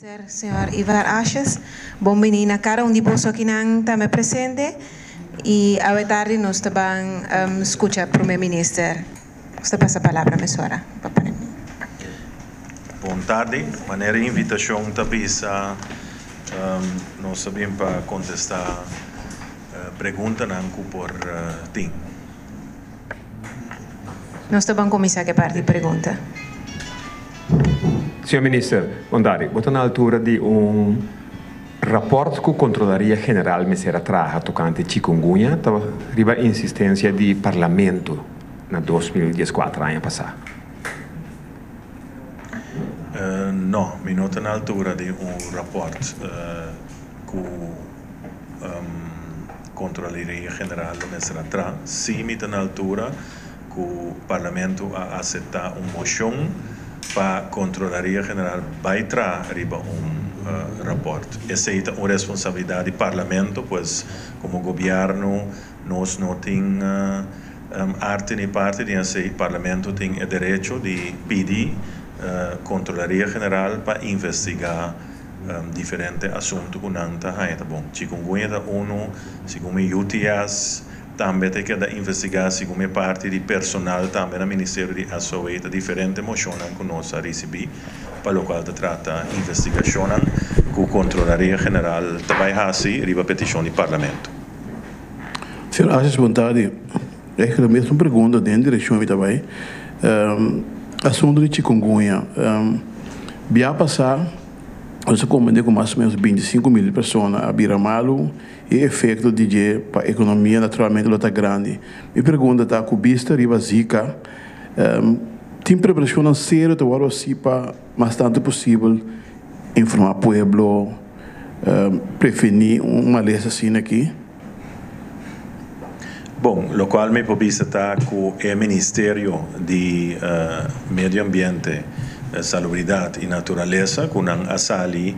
Minister señor Ivar Asjes, bon bini na cada un di boso akinan tambe presente y awe tardi nos ta ban scucha Prome Minister. Nos ta pasa palabra mesora pa Prome. Bon tardi, manera e invitacion ta bisa nos ta bin pa contesta preguntanan cu por tin. Nos ta ban kuminsá ku e parti pregunta. Señor Minister, bon tardi. Bo ta na altura di un rapòrt ku Kontrolaria General mester a traha tokante chikungunya ta riba insistensia di Parlamento na 2014 aña pasá? No, mi no ta na altura di un rapòrt ku. Kontroleria General lo mester a tra. Sí mi ta na altura ku Parlamento a aseptá un moshon pa Kontrolaria General bai tra riba un rapòrt. Esei ta un responsabilidat di Parlamento, pues komo gobièrnu nos no tin arte ni parte den esei. Parlamento tin e derecho di pidi Kontrolaria General pa investigá Diferente asuntu ku nan ta haña ta bon. Chikungunya ta unu, segun mi UTS tambe ta keda investigá, segun mi parti di personal tambe na Ministerio di SOA ta diferente moshonnan ku nos a risibí pa lokual ta trata investigashonnan ku Kontrolaria General ta bai hasi riba petishon di Parlamento. Señor Asjes bon tardi. Eigenlijk e mesun pregunta den direkshon mi ta bai. Asuntu di chikungunya. Bia pasá nos a komprendé ku mas o ménos 25.000 persona a bira malu i e efekto di dje pa ekonomia naturalmente lo ta grandi. Mi pregunta ta ku bista riba Zika tin preparashonnan serio ta wòrdu hasi pa mas tantu posibel informá pueblo, prevení un malesa asina aki? Bon, locual mi por bisa ta cu e Ministerio di Medio Ambiente, Salubridad y Naturalesa cu nan a sali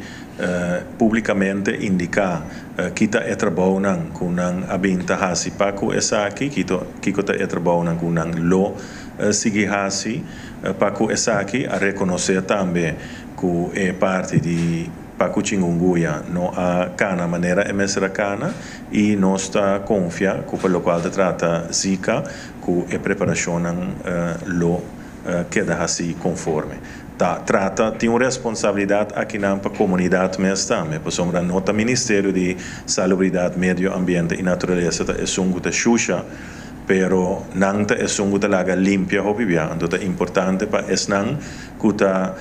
publicamente indica ki ta e trabounan cu nan a bin ta haci pa cu esaki, kico ta e trabounan cu nan lo sigui haci pa cu esaki, a reconoce tambe cu e parti di. Pa ku chingunguya no a kana manera e mester a kana i nos ta konfia ku pa lokual ta trata Zika ku e preparashonnan lo keda hasi konforme. Ta trata tin un responsabilidat akinan pa komunidat mes tambe pasobra no ta Ministerio di Salubridat, Medio Ambiente i Naturalesa ta esun ku ta shusha pero nan ta esun ku ta laga limpia hopi bia anto ta importante pa esnan ku ta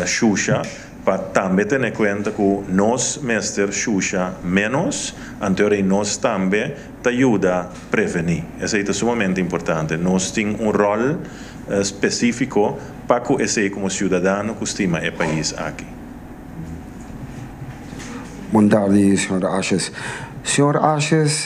shusha Pa tambe tene kuenta ku nos mester shusha ménos, anto rei nos tambe ta yuda prevení. Esei ta sumamente importante. Nos tin un ròl spesífiko pa ku esei komo siudadano ku stima e pais aki. Bon tardi, señor Asjes. Señor Asjes,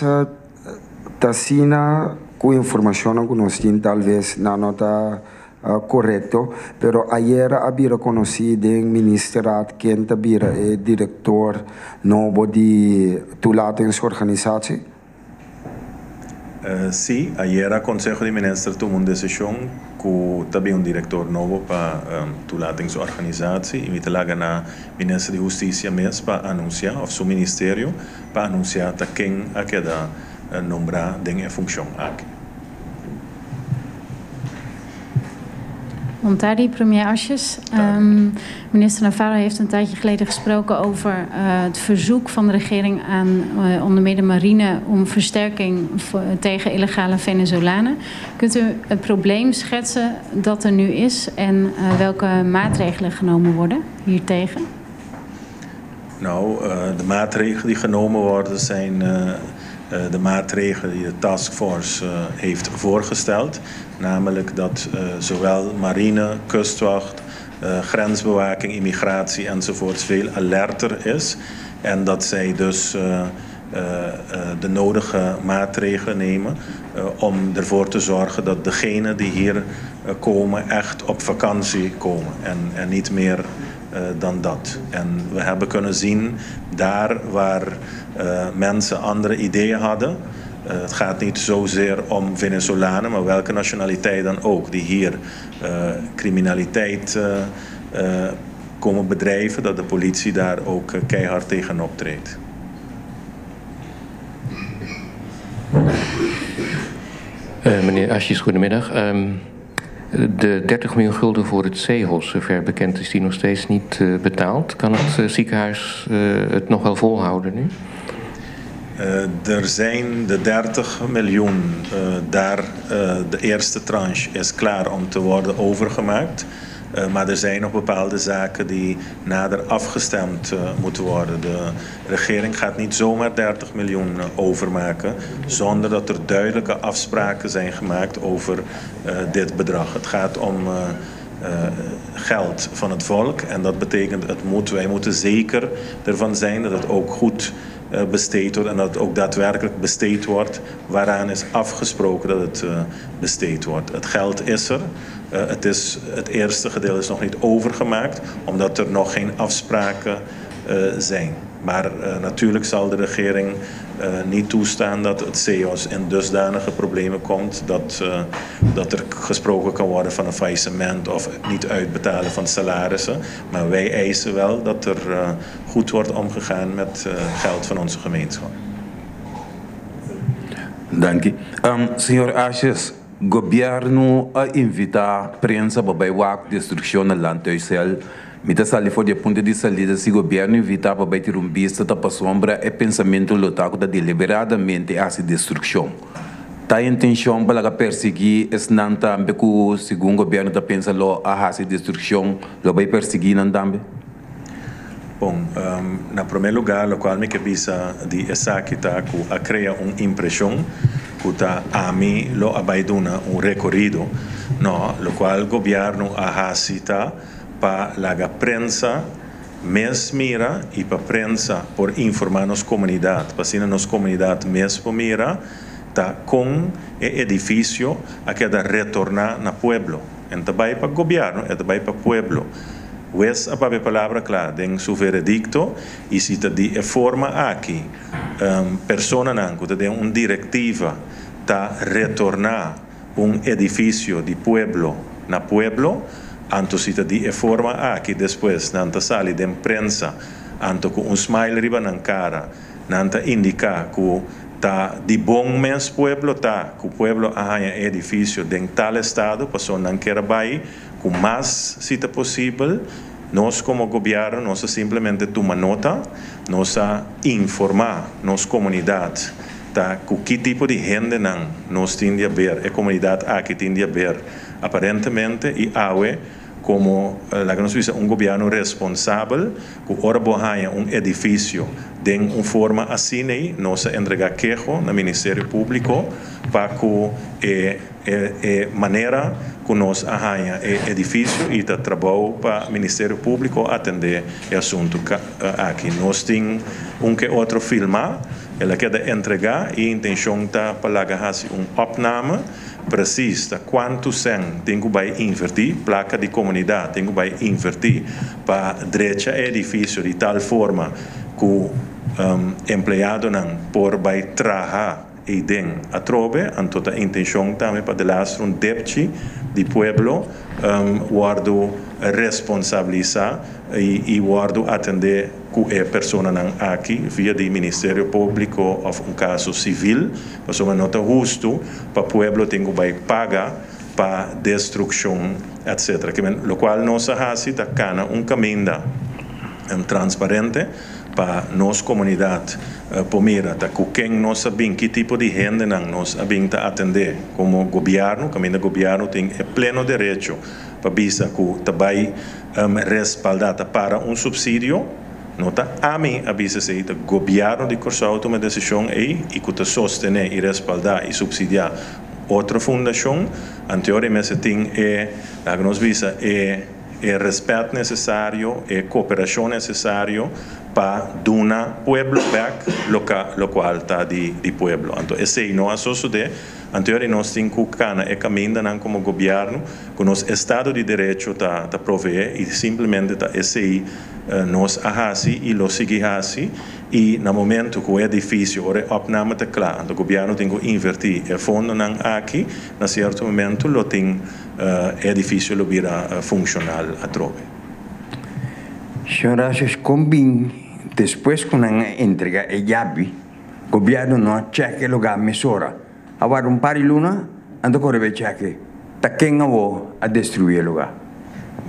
ta asina ku informashonnan ku nos tin talves nan no ta Korekto, pero ayera a bira konosí den Ministerraad ken ta bira e direktor nobo di Toelatingsorganisatie? Sí, ayera Konseho di Minister tuma un desishon ku ta bin un direktor nobo pa Toelatingsorganisatie i mi ta laga na Minister di Hustisia mes pa anunsiá òf su ministerio pa anunsiá ta ken a keda nombrá den e funshon aki. Bon tardi, premier Asjes. Minister Navarro heeft een tijdje geleden gesproken over het verzoek van de regering aan onder meer de marine om versterking tegen illegale Venezolanen. Kunt u het probleem schetsen dat er nu is en welke maatregelen genomen worden hiertegen? Nou, de maatregelen die genomen worden zijn de maatregelen die de taskforce heeft voorgesteld. Namelijk dat zowel marine, kustwacht, grensbewaking, immigratie enzovoorts veel alerter is. En dat zij dus de nodige maatregelen nemen om ervoor te zorgen dat degenen die hier komen echt op vakantie komen en niet meer dan dat. En we hebben kunnen zien daar waar mensen andere ideeën hadden. Het gaat niet zozeer om Venezolanen, maar welke nationaliteit dan ook die hier criminaliteit komen bedrijven, dat de politie daar ook keihard tegen optreedt. Meneer Asjes, goedemiddag. De 30 miljoen gulden voor het Zeehos, zover bekend is die nog steeds niet betaald. Kan het ziekenhuis het nog wel volhouden nu? Er zijn de 30 miljoen, daar de eerste tranche is klaar om te worden overgemaakt. Maar er zijn nog bepaalde zaken die nader afgestemd moeten worden. De regering gaat niet zomaar 30 miljoen overmaken zonder dat er duidelijke afspraken zijn gemaakt over dit bedrag. Het gaat om geld van het volk en dat betekent wij moeten zeker ervan zijn dat het ook goed besteed wordt en dat het ook daadwerkelijk besteed wordt waaraan is afgesproken dat het besteed wordt. Het geld is er. Het eerste gedeelte is nog niet overgemaakt, omdat er nog geen afspraken zijn. Maar natuurlijk zal de regering niet toestaan dat het CEOS in dusdanige problemen komt dat er gesproken kan worden van een faillissement of niet uitbetalen van salarissen. Maar wij eisen wel dat er goed wordt omgegaan met geld van onze gemeenschap. Dank u. Señor Asjes, gobièrnu a invitá prensa pa bai wak destrukshon na Landhuis Hel. Mi ta sali for di e punto di salida si gobièrnu invitá pa bai tira un bista ta pasobra e pensamentu lo ta ku ta deliberadamente hasi destrukshon. Ta intenshon pa laga persiguí esnan tambe ku segun gobièrnu ta pensa lo a hasi destrukshon lo bai persiguí nan tambe? Bon, na promé lugá lokual mi ke bisa di esaki ta ku a krea un impreshon ku ta ami lo a bai duna un rekorido. No, lokual gobièrnu a hasi ta pa laga prensa mes mira i pa prensa por informá nos komunidat, pa asina nos komunidat mes por mira ta kon e edifisio a keda retorná na pueblo. En ta bai pa gobièrnu, e ta bai pa pueblo. Hues a papia palabra kla den su veredikto i si ta di e forma aki personanan ku ta den un direktiva ta retorná un edifisio di pueblo na pueblo, anto si ta di e forma aki despues nan ta sali den prensa anto ku un smile riba nan kara nan ta indiká ku ta di bon mes pueblo ta ku pueblo a haña e edifisio den tal estado pasobra nan kier a bai Ku mas si ta posibel, nos komo gobièrnu nos a simplemente tuma nota, nos a informá nos komunidat ta ku ki tipo di hendenan nos tin di haber, e komunidat aki tin di haber aparentemente i awe komo laga nos bisa un gobièrnu responsabel ku ora bo haña un edifisio den un forma asin'ei nos a entregá keho na Ministerio Públiko pa ku e E manera ku nos a haña e edifisio i ta trabou pa Ministerio Públiko atendé e asuntu aki. Nos tin un ke otro filmá, el a keda entregá i e intenshon ta pa laga hasi un opname presis ta kuantu sèn tin ku bai invertí, plaka di komunidat tin ku bai invertí pa drecha e edifisio di tal forma ku empleadonan por bai traha. Eiden atrobe, anto ta intenshon tambe pa delaster un depchi di pueblo wòrdu responsabilisá i wòrdu atendé ku e personanan aki via di Ministerio Públiko òf un kaso sivil, pasobra no ta hustu pa pueblo tin ku bai paga pa destrukshon etc. Lokual nos a hasi ta kana un kaminda transparente. Pa nos komunidat por mira ta ku ken nos a bin, ki tipo di hendenan nos a bin ta atendé komo gobièrnu, kaminda gobièrnu tin e pleno derecho pa bisa ku ta bai respaldá, ta para un supsidio. No ta ami a bisa esei, ta gobièrnu di Kòrsou a tuma e desishon ei i ku ta sostené i respaldá i supsidiá otro fundashon. Anteor e mester tin e, laga nos bisa, e. E respet necesario, e cooperacion necesario pa duna pueblo bek loka locual ta di di pueblo. Anto esey no a sosode, anto yori nos tin cu cana e camindanan como gobierno cu nos estado di derecho ta ta provee y simplemente ta esey nos a haci y lo sigui haci y na momento cu e edificio ora e opname ta cla anto gobierno tin cu inverti e fondonan aki na cierto momento lo tin E edifisio lo bira funshonal atrobe. Señor Asjes, kon bin despues ku nan a entrega e yabi, gobièrnu no a chèk e lugá mesora? A warda un par di luna, anto kore bai chèk e. Ta ken awor a destruí e lugá?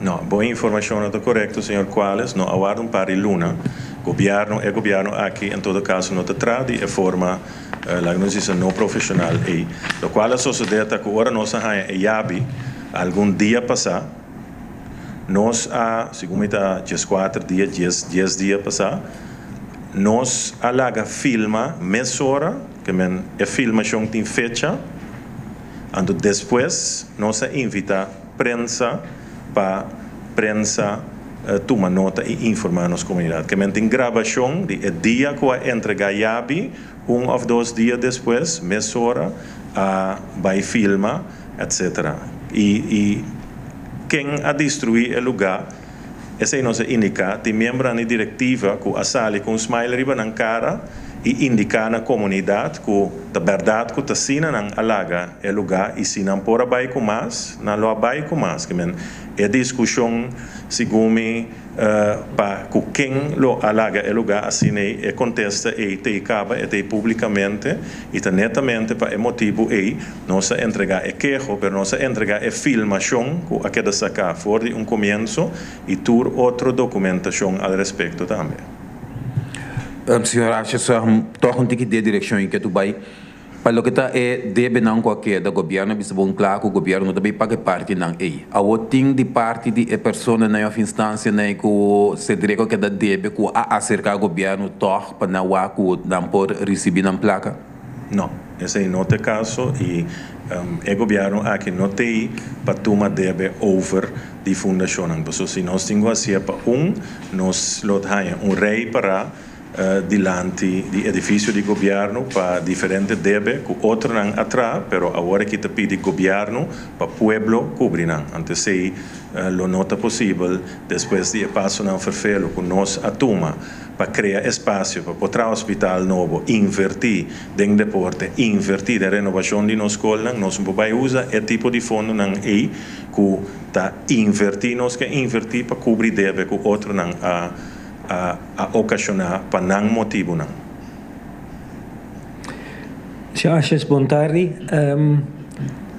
No, bo informashon no ta korekto, señor Cuales. No a warda un par di luna. Gobièrnu, e gobièrnu aki en todo kaso no ta traha di e forma, laga nos bisa, no profeshonal ei. Lokual a sosodé ta ku ora nos a haña e yabi algun dia pasá, Nos a, segun mi ta dieskuater dia, dies, dies dia pasá, nos a laga filma mesora, ke men e filmashon tin fecha, anto despues nos a invitá prensa pa prensa tuma nota i informá nos komunidat. Ke men tin grabashon di e dia ku a entregá yabi, un òf dos dia despues mesora a bai filma. Etc. I i ken a destruí e lugá, esei nos a indiká. Tin miembronan di direktiva ku a sali ku un smile riba nan kara i indiká na komunidat ku ta bèrdat ku ta asina nan a laga e lugá i si nan por a bai ku mas, nan lo a bai ku mas. Ke men e diskushon segun mi. Pa ku ken lo a laga e lugá asina ei? E kontesta ei t'ei kaba, e t'ei públikamente i ta netamente pa e motibu ei nos a entregá e keho, pero nos a entregá e filmashon ku a keda saká for di un komienso i tur otro dokumentashon al respekto tambe. Señor Asjes, tòg un tiki den direkshon i ke tu bai. Pa loke ta e debenan ku a keda, gobièrnu a bisa bon kla ku gobièrnu no ta bay paga e partinan ei. Awor tin di parti di e personanan òf instansianan ku Cedric a keda debe ku a aserká gobièrnu tòg pa nan wak ku nan por risibí nan plaka? No, esei no ta e kaso i e gobièrnu aki no t'ei pa tuma debe over di fundashonnan. Pasobra si nos tin ku hasié pa un, nos lo haña un rei pará. Dilanti di edifisio di gobièrnu pa diferente debe ku otronan a traha, pero awor aki ta pidi gobièrnu pa pueblo kubri nan. Anto esei lo no ta posibel despues di e pasonan ferfelu ku nos a tuma pa krea espasio pa por traha hospital nobo, invertí den deporte, invertí den renobashon di nos skolnan. Nos no por bai usa e tipo di fondonan ei ku ta invertí, nos ke invertí pa kubri debe ku otronan a a okashoná pa nan motibunan. Señor Asjes, bon tardi.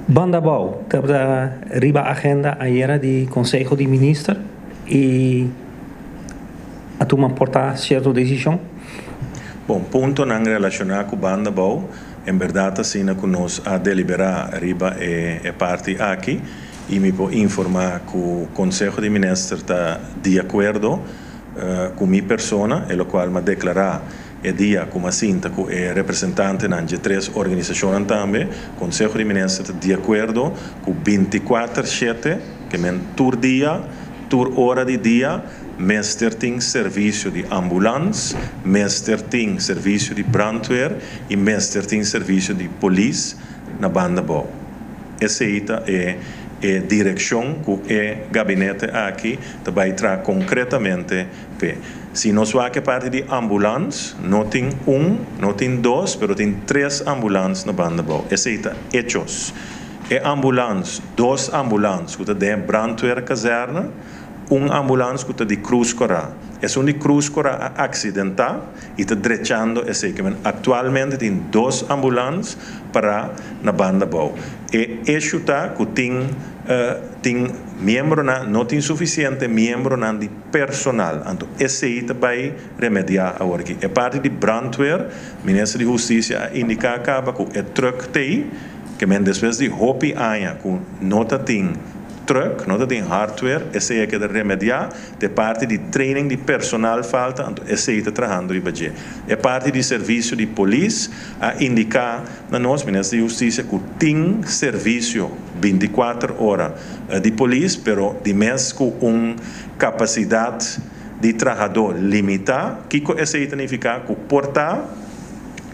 Banda Abou tabata riba agenda ayera di Conseho di Minister y a tuma por ta cierto decision? Bon, puntonan relaciona cu Banda Abou, en berdad asina cu nos a delibera riba e parti aki y mi por informa cu Conseho di Minister ta di acuerdo cu mi persona, e locual m'a declara e dia cu m'a sinta cu e representantenan dje tres organisacionnan tambe, Conseho di Minister ta di acuerdo cu binticuater shete, ke men tur dia, tur ora di dia, mester tin servicio di ambulans, mester tin servicio di brandweer y mester tin servicio di polis na banda bou. Esey ta e e direccion cu e gabinete aki ta bay traha concretamente p'e. Si nos wak e parti di ambulans, no tin un, no tin dos, pero tin tres ambulans na banda bou. Esey ta hechos. E ambulans, dos ambulans cu ta den e brandweerkazerne, un ambulans cu ta di Cruz Cora. Esun di Cruz Cora a accidenta y ta drechando esey. Ke men actualmente tin dos ambulans para na banda bou. E issue ta cu tin tin miembronan, no tin suficiente miembronan di personal. Anto esey ta bay remedia awor aki. E parti di brandweer, Minister di Husticia a indica caba cu e truck t'ey, ke men despues di hopi aña cu no ta tin truck, no ta tin hardware, esey a keda remedia. E parti di training di personal falta, anto esey ta trahando riba dje. E parti di servicio di polis a indica na nos, Minister di Husticia, cu tin servicio binticuater ora di polis, pero di mes cu un capacidad di trahador limita. Kico esey ta nifica? Cu por ta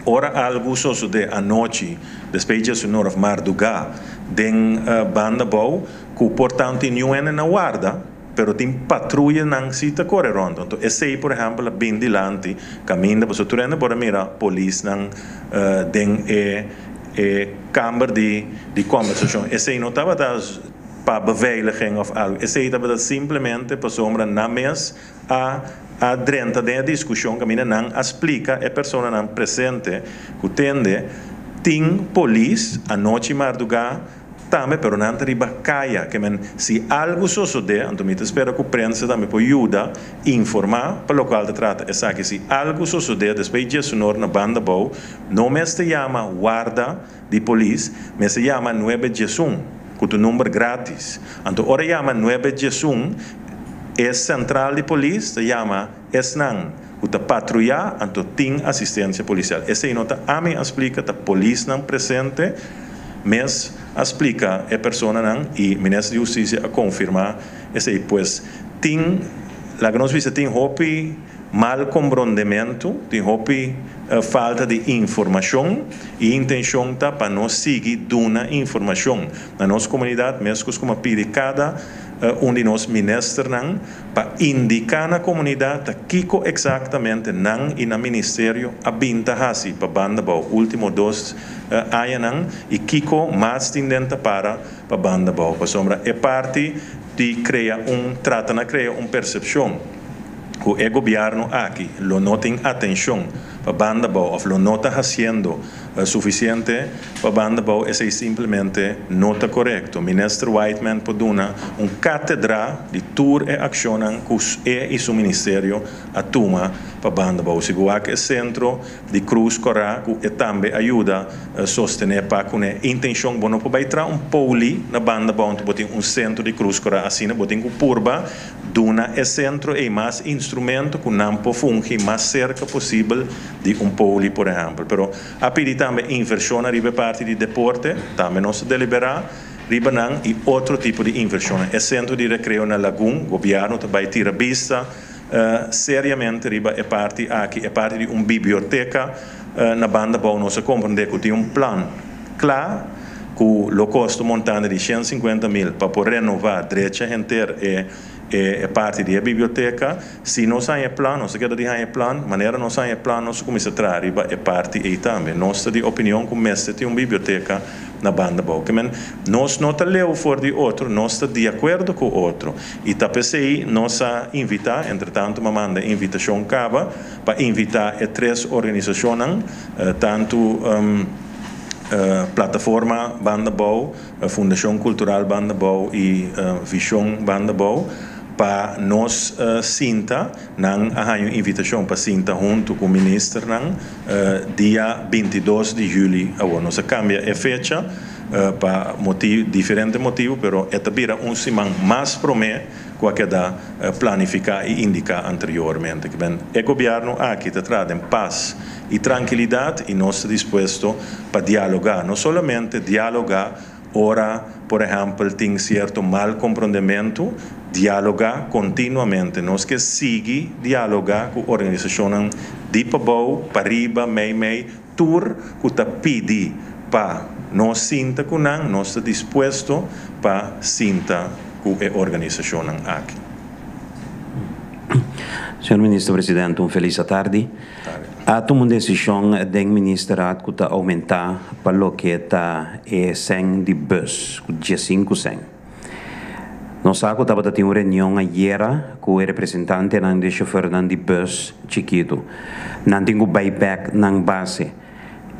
ora algo sosode anochi, despues dje su nor of marduga den banda bou, cu por ta no tin niun hende na warda, Pero tin patruyanan si ta kore rond. Anto esei por ehèmpel a bin dilanti kaminda pasobra tur hende por a mira polisnan den e e kamber di di kombersashon. Esei no tabata. Pa beveiliging of algo. Esei tabata simplemente pasobra nan mes a a drenta den e diskushon kaminda nan a splika e personanan presente ku tende tin polis anochi mardugá tambe pero nan ta riba kaya ke men si algu sosodé anto mi ta spera ku prensa tambe por yuda informá pa lokual ta trata esaki si algu sosodé despues djesunor na banda bou no mester yama warda di polis mester yama nuebe djesun, ku ta un number gratis. Anto ora yama nuebe djesun, e sentral di polis ta yama esnan ku ta patruyá, anto tin asistensia polisial. Esei no ta ami a splika, ta polisnan presente mes a splika e personanan i Minister di Hustisia a konfirmá esei. Pues tin, laga nos bisa tin hopi Mal komprondementu, tin hopi falta di informashon i intenshon ta pa nos sigui duna informashon na nos komunidat meskos ku a pidi kada un di nos ministernan pa indiká na komunidat ta kiko eksaktamente nan i nan ministerio a bin ta hasi pa banda bou último dos añanan i kiko mas tin den ta para pa banda bou pasobra e parti di krea un trata na krea un persepshon. Ku e gobièrnu aki lo no tin atenshon pa banda bou òf lo no ta hasiendo sufisiente pa banda bou, esei simplemente no ta korekto. Minister Whiteman por duna un kátedra di tur e akshonnan ku e i su ministerio a tuma pa banda bou. Si bo wak e sentro di Cruz Corá ku e tambe a yuda sostené pa ku ne intenshon bo no por bai traha un poli na banda bou anto bo tin un sentro di Cruz Corá asina bo tin ku purba Duna e sentro ei mas instrumento ku nan por fungi mas serka posibel di un poli, por ehèmpel. Pero a pidi tambe invershonnan riba e parti di deporte, tambe nos ta deliberá riba nan i otro tipo di invershonnan. E sentro di rekreo na Lagun, gobièrnu ta bai tira bista seriamente riba e parti aki, e parti di un biblioteka na banda bou. Nos a komprendé ku tin un plan kla ku lo kosta un montante di 150 mil pa por renová, drecha henter e e parti di e biblioteka. Si nos haña e plan, nos ta keda di haña e plan, manera nos haña e plan nos ta kuminsá traha riba e parti ei tambe. Nos ta di opinion ku mester tin un biblioteka na banda bou. Ke men, nos no ta leu for di otro, nos ta di akuerdo ku otro. I ta p'esei nos a invitá, entretantu mi a manda e invitashon kaba, pa invitá e tres organisashonnan, tantu Plataforma Banda Bou, Fundashon Kultural Banda Bou i Vishon Banda Bou, pa nos sinta. Nan a haña un invitashon pa sinta huntu ku ministernan dia 22 di juli awor. Nos a kambia e fecha pa diferente motibu, pero e ta bira un siman mas promé ku a keda planifiká i indiká anteriormente. E gobièrnu aki ta traha den pas i trankilidat i nos ta dispuesto pa dialogá, no solamente dialogá ora, por ehèmpel, tin sierto mal komprondementu, dialogá kontinuamente. Nos ke sigui dialogá ku organisashonnan di pabou, pariba, meimei, tur ku ta pidi pa nos sinta ku nan, nos ta dispuesto pa sinta ku e organisashonnan aki. Señor Minister Presidente, un felis atardi. A tuma un desishon den Ministerraad ku ta oumentá pa loke ta e sèn di bus ku 15 sèn. Nos sa ku tabata tin un reunion ayera ku e representantenan di shofèrnan di bus chikitu. Nan tin ku bai bèk nan base.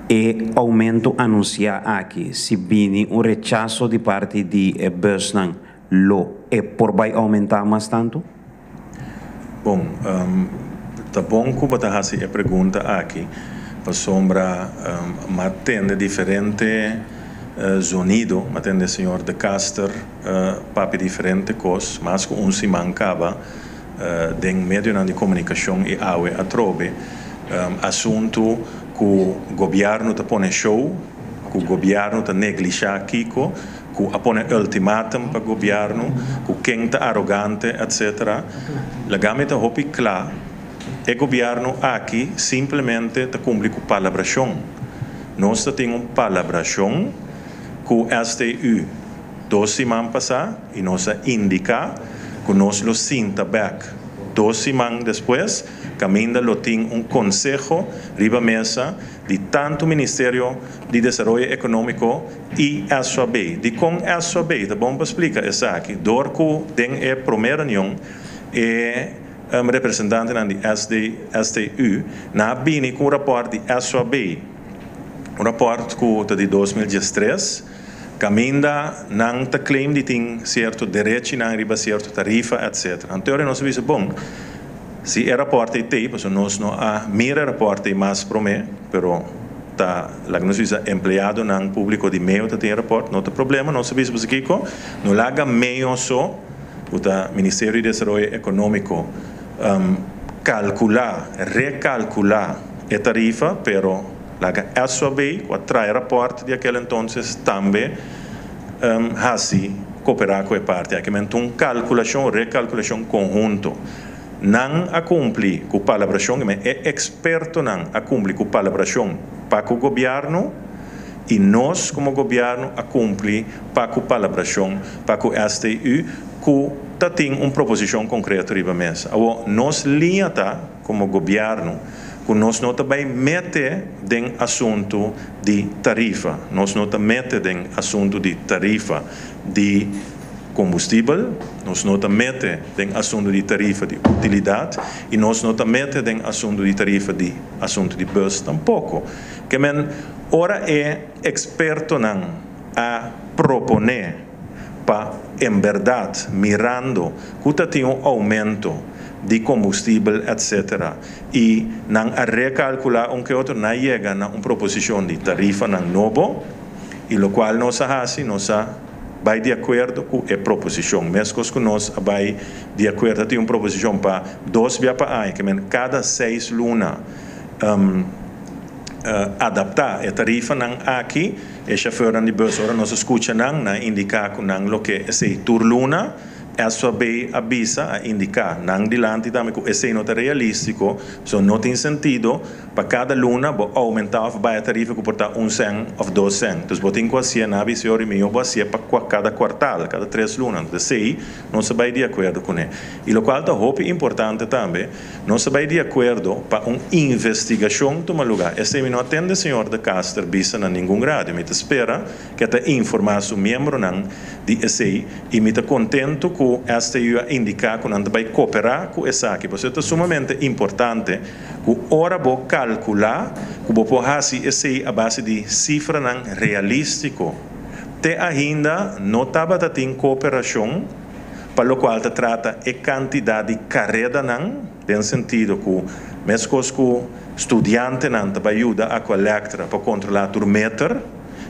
E oumento anunsiá aki, si bini un rechaso di parti di e busnan, lo e por bai oumentá mas tantu? Bon, ta bon ku bo ta hasi e pregunta aki, pasobra m'a tende diferente zonido, m'a tende señor De Caster papia diferente kos, mas ku un siman kaba den medionan di komunikashon i awe atrobe, asuntu ku gobièrnu ta pone show, ku gobièrnu ta neglishá kiko, ku a pone ultimatum pa gobièrnu, ku ken ta arogante, etc. Laga mi ta hopi kla, e gobièrnu aki simplemente ta kumpli ku palabrashon. Nos ta tin un palabrashon ku STU 2 siman pasá i nos a indiká ku nos lo sinta bèk 2 siman despues. Kaminda lo tin un konseho riba mesa di tantu Ministerio di Desaroyo Ekonómiko i SOAB. Dikon SOAB? Ta bon pa splika esaki dor ku den e promé reunion e representantenan di SD, STU nan a bini ku un rapòrt di SOAB, un rapòrt ku ta di 2013, kaminda nan ta claim di tin sierto derechinan riba sierto tarifa etc. Anto ora nos a bisa bon, si e rapòrt ei t'ei, pasobra nos no a mira e rapòrt ei mas promé, pero ta laga nos bisa empleadonan públiko di meo ta tin e rapòrt, no ta problema, nos a bisa pasobra kiko, no laga meo so, ku ta Ministerio di Desaroyo Ekonómiko, kalkulá, rekalkulá e tarifa, pero laga SOAB, ku a traha e rapòrt di akel entonces, tambe hasi koperá ku e parti aki. Men ta un kalkulashon, rekalkulashon konhunto. Nan a kumpli ku palabrashon, men e ekspertonan a kumpli ku palabrashon pa ku gobièrnu i nos komo gobièrnu a kumpli pa ku palabrashon pa ku STU ku ta tin un proposishon konkreto riba mesa. Awor, nos liña ta komo gobièrnu ku nos no ta bai mete den asuntu di tarifa, nos no ta mete den asuntu di tarifa di kombustibel, nos no ta mete den asuntu di tarifa di utilidat i nos no ta mete den asuntu di tarifa di asuntu di bus tampoko. Ke men ora e ekspertonan a proponé pa en bèrdat mirando ku ta tin un oumento di kombustibel etsetera i nan a rekalkulá un ke otro nan a yega na un proposishon di tarifanan nobo i lokual nos a hasi nos a bai di akuerdo ku e proposishon meskos ku nos a bai di akuerdo tin un proposishon pa dos bia pa aña ke men kada seis luna adaptá e tarifanan aki. E shofèrnan di bùs ora nos a skucha nan, nan a indiká ku nan lo ke esei tur luna. SOAB a bisa, a indiká nan dilanti tambe ku esei no ta realístiko, pasobra no tin sentido pa kada luna bo oumentá òf bai e tarifa ku por ta un sèn òf dos sèn. Entonces bo tin ku hasié, nan a bisa yori mihó bo hasié pa kada kuartal, kada tres luna. Entonces esei nos a bai di akuerdo kuné. I lokual ta hopi importante tambe, Nos a bai di akuerdo pa un investigashon tuma lugá. Esei mi no a tende señor De Caster bisa na ningun radio. Mi ta spera ku e ta informá su miembronan di esei i mi ta kontentu ku STU a indiká ku nan ta bai koperá ku esaki. Pasobra ta sumamente importante ku ora bo kalkulá ku bo por hasi esei a base di sifranan realístiko. Te ainda no tabata tin koperashon. Pa lokual ta trata e kantidat di karedanan, den sentido ku meskos ku studiantenan ta bai yuda Aqualectra pa kontrolá tur meter,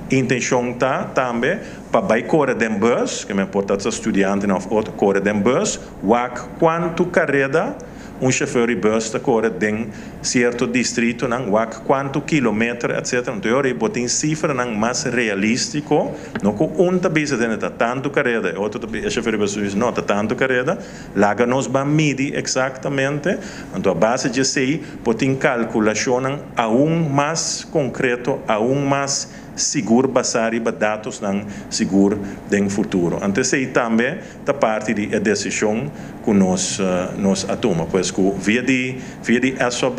intenshon ta tambe pa bai kore den bus, ke men por ta studiantenan òf otro, kore den bus, wak kuantu kareda Un shofèr di bus ta kore den sierto distritonan, wak kuantu kilometer etcetera. Anto e ora ei bo tin sifranan mas realístiko, no ku un ta bisa tende ta tantu kareda, e otro ta e shofèr di bus ta bisa no ta tantu kareda, laga nos ban midi eksaktamente. Anto a base di esei bo tin kalkulashonnan aun mas konkreto, aun mas sigur basá riba datosnan sigur den futuro. Anto esei tambe ta parti di e desishon ku nos nos a tuma. Pues ku via di via di SOB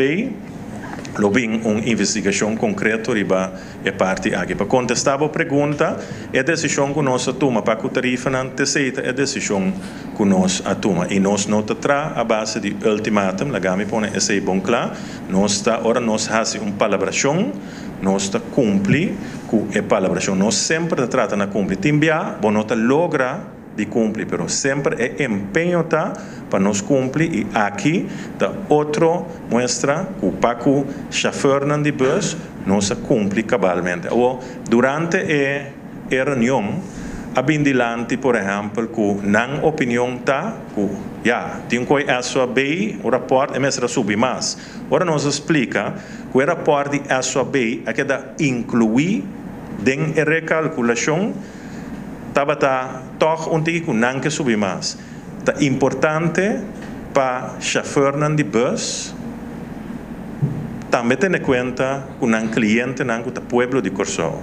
lo bin un investigashon konkreto riba e parti aki. Pa kontestá bo pregunta, e desishon ku nos a tuma pa ku tarifanan t'esei ta e desishon ku nos a tuma. I nos no ta traha a base di ultimatum, laga mi pone esei bon kla. Nos ta ora nos hasi un palabrashon, nos ta kumpli ku e palabrashon. Nos semper ta trata na kumpli. Tin bia bo no ta logra di kumpli, pero semper e empeño ta pa nos kumpli i aki ta otro muestra ku pa ku shofèrnan di bus nos a kumpli kabalmente. Awor, durante e e reunion a bin dilanti por ehèmpel ku nan opinion ta ku ya, tin ku e SOAB un rapòrt e mester a subi mas. Ora nos a splika ku e rapòrt di SOAB a keda inkluí den e rekalkulashon, tabata tòg un tiki ku nan ke subi mas. Ta importante pa shofèrnan di bùs tambe tene kuenta ku nan klientenan ku ta pueblo di Kòrsou.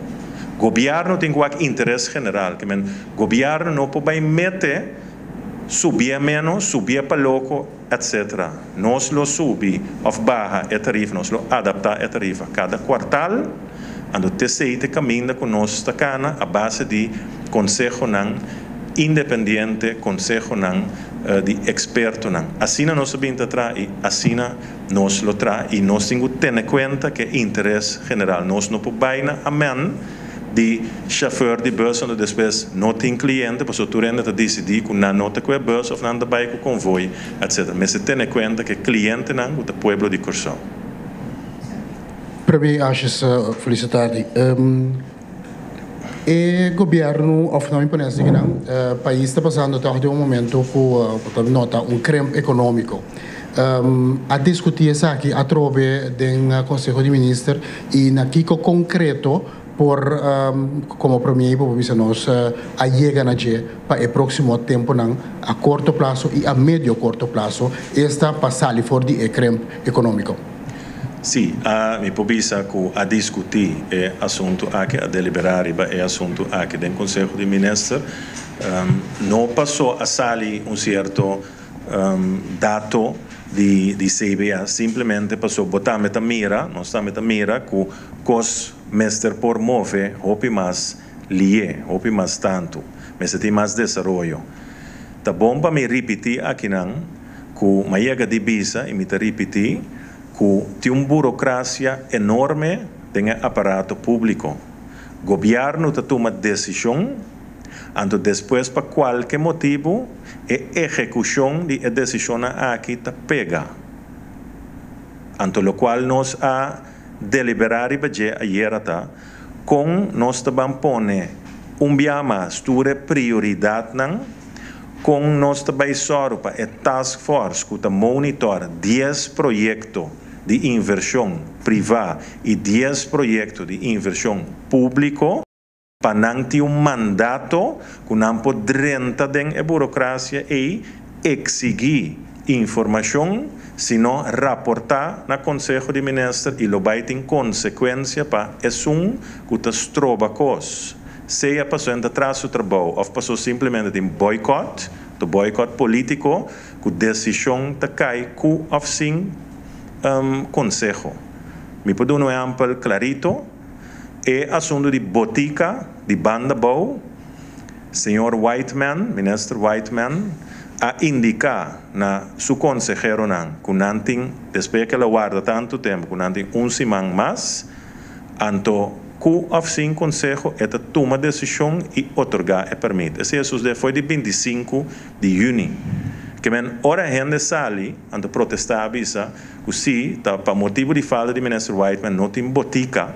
Gobièrnu tin ku wak interes general, ke men gobièrnu no por bai mete. Subié ménos, subié pa loko, etc. Nos lo subi òf baha e tarifa, nos lo adaptá e tarifa kada kuartal, anto t'esei ta e kaminda ku nos ta kana a base di konsehonan independiente, konsehonan di ekspertonan. Asina nos a bin ta traha i asina nos lo traha i nos tin ku tene kuenta ku e interes general. Nos no por bai na amen di chauffeur di bus anto despues no tin cliente pasobra tur hende ta dicidi cu nan no ta cu e bus of nan ta bay cu convoy etc. Mester tene cuenta cu e clientenan cu ta pueblo di Corsou. Premier Asjes felis tardi. E gobierno of no mi pone asina kinan pais ta pasando toch den un momento cu bo ta nota un krimp economico. A discuti esaki atrobe den Conseho di Minister y na kico concreto por como Premier bo por bisa nos a yega na dje pa e proximo temponan a corto plazo y a medio corto plazo esta pa sali for di e krimp economico. Sí, a mi por bisa cu a discuti e asunto aki, a delibera riba e asunto aki den Conseho di Minister. No paso a sali un cierto dato di di CBA, simplemente paso bo tambe ta mira, nos tambe ta mira cu cos mester por move hopi mas lié, hopi mas tantu, mester tin mas desaroyo. Ta bon pa mi ripiti akinan cu m'a yega di bisa y mi ta ripiti cu tin un burocracia enorme den e aparato publico. Gobierno ta tuma decision. Anto despues pa kualke motibu e ehekushon di e desishonnan aki ta pega. Anto lokual nos a deliberá riba dje ayera ta kon nos ta ban pone un bia mas tur e prioridatnan, kon nos ta bai sòru pa e task force ku ta monitor dies proyekto di invershon privá i dies proyekto di invershon públiko, Pa nan tin un mandato ku nan por drenta den e burokrasia ei, eksigí informashon, sino raportá na Konseho di Minister i lo bai tin konsekuensia pa esun ku ta stroba kos, sea paso nan ta traha su trabou òf paso simplemente tin boikòt, to boikòt polítiko, ku desishon ta kai ku òf sin konseho. Mi por duna un ehèmpel klarito. E asuntu di botica di banda bou, señor Whiteman, Minister Whiteman, a indica na su conseheronan cu nan tin, despues cu el a warda tanto tempo, cu nan tin un siman mas, anto cu of sin conseho e ta tuma decision y otorga e permit. Esey a sucede fo'i di 25 di juni. Ke men ora hende sali, anto protesta a bisa, Ku si ta pa motibu di falta di Minister Whiteman no tin botika,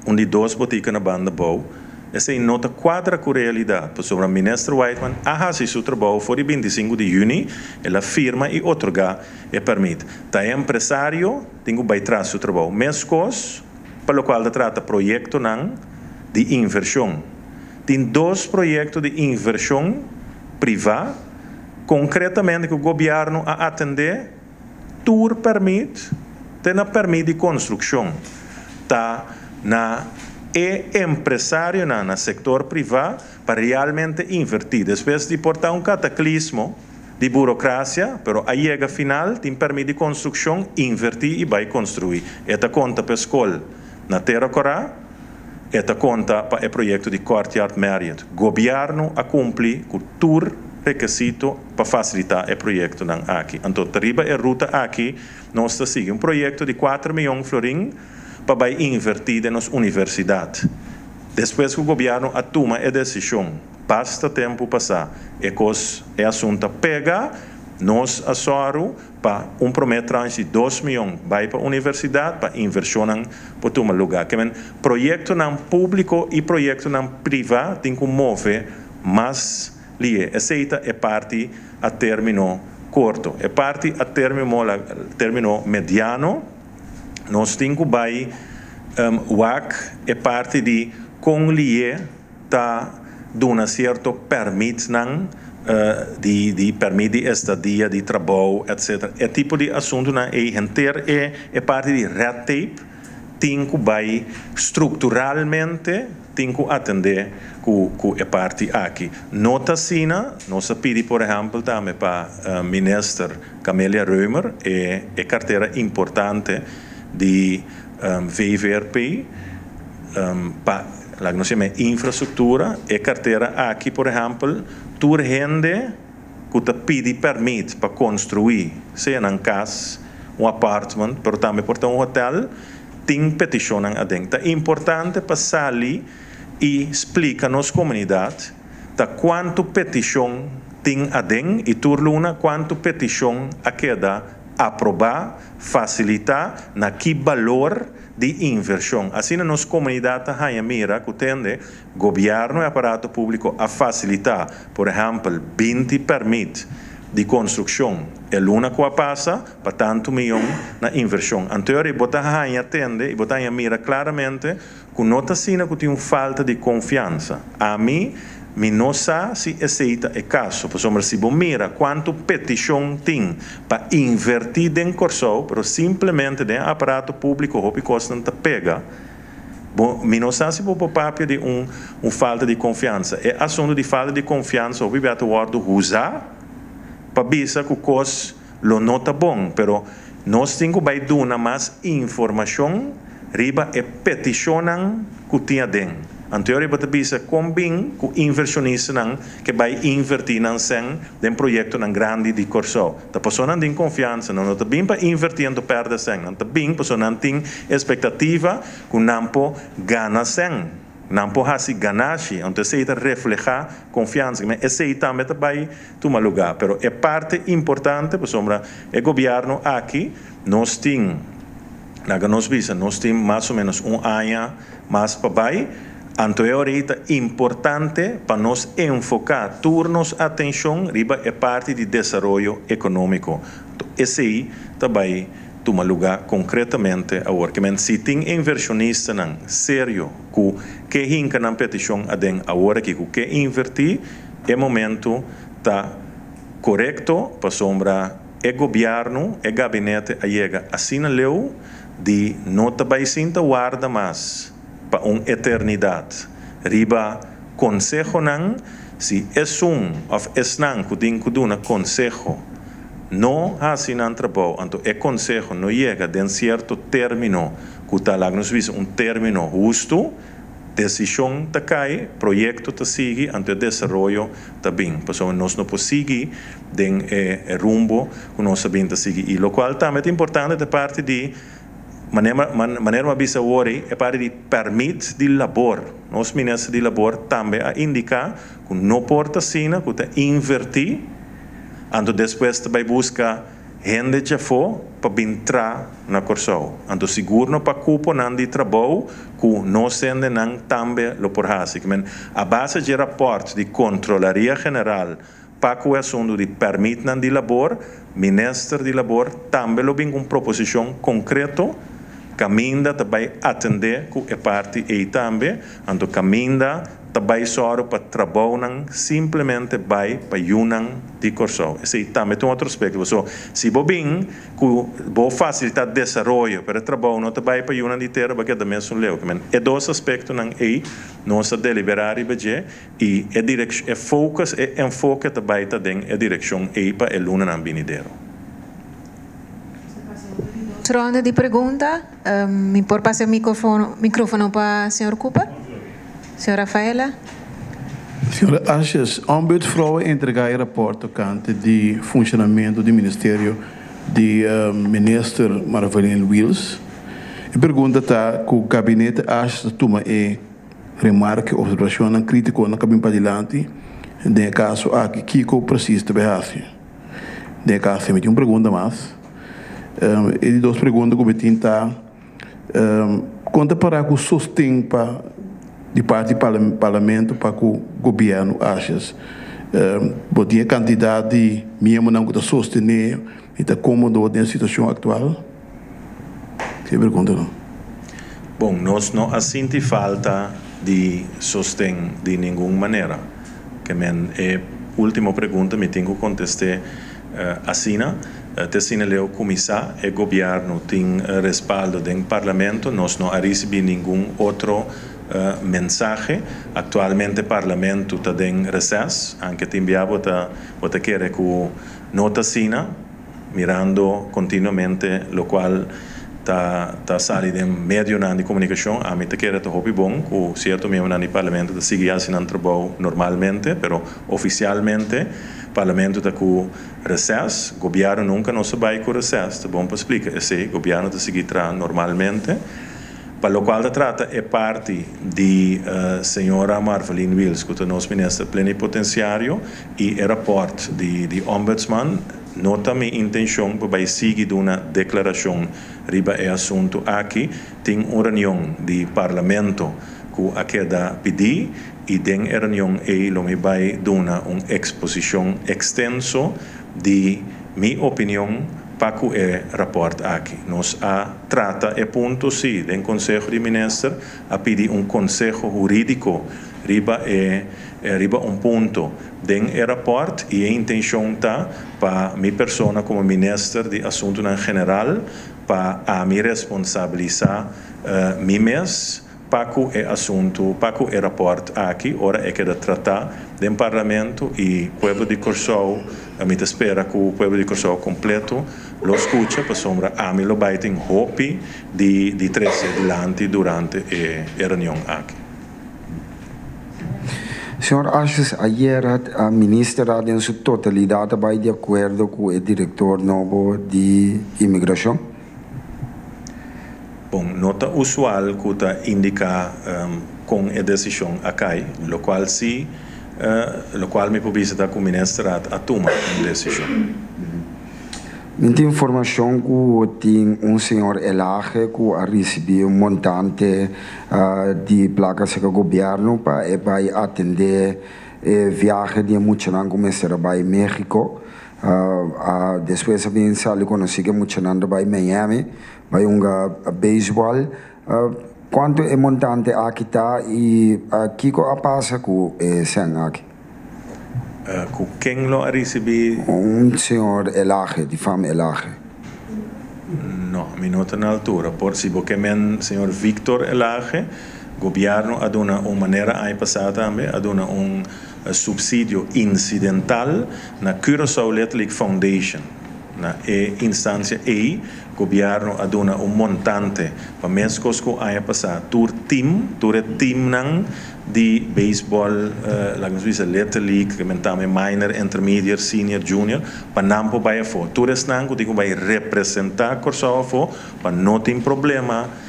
un di dos botika na banda bou, esei no ta kuadra ku realidat, pasobra Minister Whiteman a hasi su trabou for di 25 di yüni, el a firma i otorgá e pèrmit. Ta e empresario tin ku bai tras su trabou. Meskos pa lokual ta trata proyektonan di invershon. Tin dos proyekto di invershon privá. Konkretamente ku gobièrnu a atendé tur pèrmit te na pèrmit di konstrukshon. Ta na e empresarionan na sektor privá pa realmente invertí. Despues di por ta un kataklismo di burokrasia, pero a yega final tin pèrmit di konstrukshon, invertí i bai konstruí. E ta konta pa e skol na Tera Kòrá, e ta konta pa e proyekto di Courtyard Marriott. Gobièrnu a kumpli ku tur rekesito pa fasilitá e proyektonan aki. Anto ta riba e ruta aki nos ta sigui un proyekto di kuater miyon florin pa bai invertí den nos universidat. Despues ku gobièrnu a tuma e desishon basta tempu pasá e kos e asuntu a pega, nos a sòru Pa un promé tranche di 2 miyon bai pa universidat pa invershonnan por tuma lugá. Ke men proyektonan públiko i proyektonan privá tin ku move mas lihe. Esei ta e parti a término korto. E parti a término mediano nos tin ku bai wak e parti di kon lihe ta duna sierto pèrmitnan di di pèrmit di estadia, di trabou, etc. E tipo di asuntunan ei henter e e parti di red tape tin ku bai strukturalmente. Tin ku atendé ku e parti aki. No ta asina, nos a pidi por ehèmpel tambe pa Minister Camelia Römer, e kartera importante di VVRP, pa laga nos yama e infrastruktura, e kartera aki por ehèmpel tur hende ku ta pidi pèrmit pa konstruí sea nan kas, un apartment, pero tambe por ta un hotèl, tin petishonnan aden. Ta importante pa sali i splika nos komunidat ta kuantu petishon tin aden i tur luna kuantu petishon a keda aprobá, fasilitá, na ki balor di invershon. Asina nos komunidat ta haña mira ku tende Gobièrnu e aparato públiko a fasilitá, por ehèmpel, 20 pèrmit di konstrukshon e luna ku a pasa pa tantu miyon na invershon. Anto bo ta haña tende i bo ta haña mira klaramente ku no ta asina ku tin un falta di konfiansa. Ami, mi no sa si esei ta e kaso, pasobra si bo mira kuantu petishon tin pa invertí den Kòrsou, pero simplemente den e aparato públiko hopi kosnan ta pega. Bo, mi no sa si bo por papia di un un falta di konfiansa. E asuntu di falta di konfiansa hopi bia ta wòrdu usá pa bisa ku kos lo no ta bon, pero nos tin ku bai duna mas informashon riba e petishonnan ku tin aden. Anto riba ta bisa kon bin ku invershonistanan ke bai invertí nan sèn den proyektonan grandi di Kòrsou. Ta pasobra nan tin konfiansa, nan no ta bin pa invertí anto pèrdè sèn. Nan ta bin pasobra nan tin espektativa ku nan por gana sèn, nan por hasi ganashi. Anto esei ta reflehá konfiansa. Esei tambe ta bai tuma lugá. Pero e parti importante pasobra e gobièrnu aki nos tin, laga nos bisa, nos tin mas o ménos un aña mas pa bai, anto e ora ei ta importante pa nos enfoká tur nos atenshon riba e parti di desaroyo ekonómiko. Anto esei ta bai tuma lugá konkretamente awor. Ke men si tin invershonistanan serio ku ke hinka nan petishon aden awor aki ku ke invertí, e momentu ta korekto pasobra e gobièrnu, e gabinete a yega asina leu di no ta bai sinta warda mas pa un eternidat riba konsehonan, si esun òf esnan ku tin ku duna konseho no hasi nan trabou, anto e konseho no yega den sierto término ku ta, laga nos bisa, un término hustu, Desishon ta kai, proyekto ta sigui, anto e desaroyo ta bin. Pasobra nos no por sigui den e rumbo ku nos a bin ta sigui. I lokual tambe ta importante ta e parti di, manera manera mi a bisa awor ei, e parti di pèrmit di labor. Nos minister di labor tambe a indiká ku no por ta asina ku ta invertí, anto despues ta bai buska. Hende djafó pa bin tra na Kòrsou. Anto sigur no pa kuponan di trabou ku nos hendenan tambe lo por hasi. Ke men, a base dje rapòrt di Kontrolaria General pa ku e asuntu di pèrmitnan di labor, Minister di Labor tambe lo bin ku un proposishon konkreto kaminda ta bai atendé ku e parti ei tambe. Anto kaminda ta bai sòru pa trabounan simplemente bai pa yunan di Kòrsou. Esei tambe ta un otro aspekto. Pasobra si bo bin ku bo fasilitá desaroyo pero e trabou no ta bai pa yunan di tera bo a keda mesun leu. E dos aspektonan ei nos a deliberá riba dje i e e focus, e enfoke ta bai ta den e direkshon ei pa e lunanan binidero. Ronda di pregunta. Mi por pasa e microfono pa señor Cooper? Señor Rafaela. Señora Asjes, Ombudsvrouw a entrega e raport tocante di funcionamento di ministerio di Minister Marvelyne Wiels. E pregunta ta cu Gabinete Asjes ta tuma e remarke, observacionnan criticonan cu a bin padilanti den e caso aki, kico precies ta bay haci? Den e caso mi tin un pregunta mas. E di dos pregunta ku mi tin ta, kon ta pará ku sosten pa di parti di parlamento pa ku gobièrnu Asjes? Bo tin e kantidat di miembronan ku ta sostené i ta kómodo den e situashon aktual? Esei e preguntanan. Bon, nos no a sinti falta di sosten di ningun manera. Ke men e último pregunta mi tin ku kontest'é asina. Te asina leu kuminsá e gobièrnu tin respaldo den parlamento. Nos no a risibí ningun otro Mensahe, Aktualmente Parlamento ta den reses, anke tin bia bo ta bo ta kere ku no ta asina, mirando kontinuamente lokual ta ta sali den medionan di komunikashon. Ami ta kere ta hopi bon ku sierto miembronan di Parlamento ta sigui hasi nan trabou normalmente, pero ofisialmente Parlamento ta ku reses. Gobièrnu nunka nos a bai ku reses, ta bon pa splika esei, gobièrnu ta sigui traha normalmente. Pa locual ta trata e parti di señora Marvelyne Wiels cu ta nos minister plenipotenciario y e rapport di Ombudsman, no ta mi intencion pa bay sigui duna declaracion riba e asunto aki. Tin un reunion di Parlamento cu a keda pidi y den e reunion ey lo mi bay duna un exposicion extenso di mi opinion pa cu e rapport aki. Nos a trata e punto si den Conseho di Minister a pidi un conseho huridico riba e riba un punto den e rapport y e intencion ta pa mi persona como Minister di Asuntonan General pa ami responsabilisa mi mes Pa ku e asuntu, pa ku e rapòrt aki, ora e keda tratá den Parlamento i pueblo di Kòrsou, mi ta spera ku pueblo di Kòrsou kompleto lo skucha, pasobra ami lo bai tin hopi di di trese dilanti durante e reunion aki. Señor Asjes, ayera ministerraad den su totalidat a bai di akuerdo ku e direktor nobo di imigrashon? Bon, no ta usual ku ta indiká kon e desishon a kai, lokual si, lokual mi por bisa ta ku Ministerraad a tuma un desishon. Mi tin informashon ku tin un señor Elage ku a risibí un montante di plaka serka gobièrnu pa e bai atendé e viahe di e muchanan ku mester a bai México. Despues a bin sali konosí ku e muchanan ta bai Miami bai hunga beisbòl. Kuantu e montante aki ta i kiko a pasa ku e sèn aki? Ku ken lo a risibí? Un señor Elage, di fam Elage. No, mi no ta na altura. Por si bo ke men señor Victor Elage, gobièrnu a duna un manera aña pasá tambe a duna un Subsidio incidental na Curaçao Little League Foundation. Na e instancia ey, gobierno a duna un montante pa mescos cu aña pasa tur team, tur e teamnan di baseball, laga nos bisa Little League, ke men tambe minor, intermediate, senior, junior, pa nan por bay afo. Tur esnan cu tin cu bay representa Corsou afo pa no tin problema.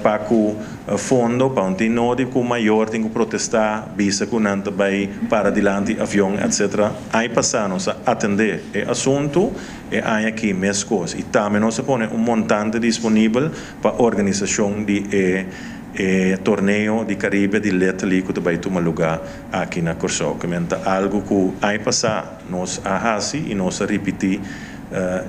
Pa ku fondo, pa un tin nodi ku mayor tin ku protestá, bisa ku nan ta bai para dilanti avion etc. Aña pasá nos a atendé e asuntu, e aña aki meskos. I tambe nos a pone un montante disponibel pa organisashon di e e torneo di Karibe di Little League ku ta bai tuma lugá aki na Kòrsou. Ke men ta algu ku aña pasá nos a hasi i nos a ripití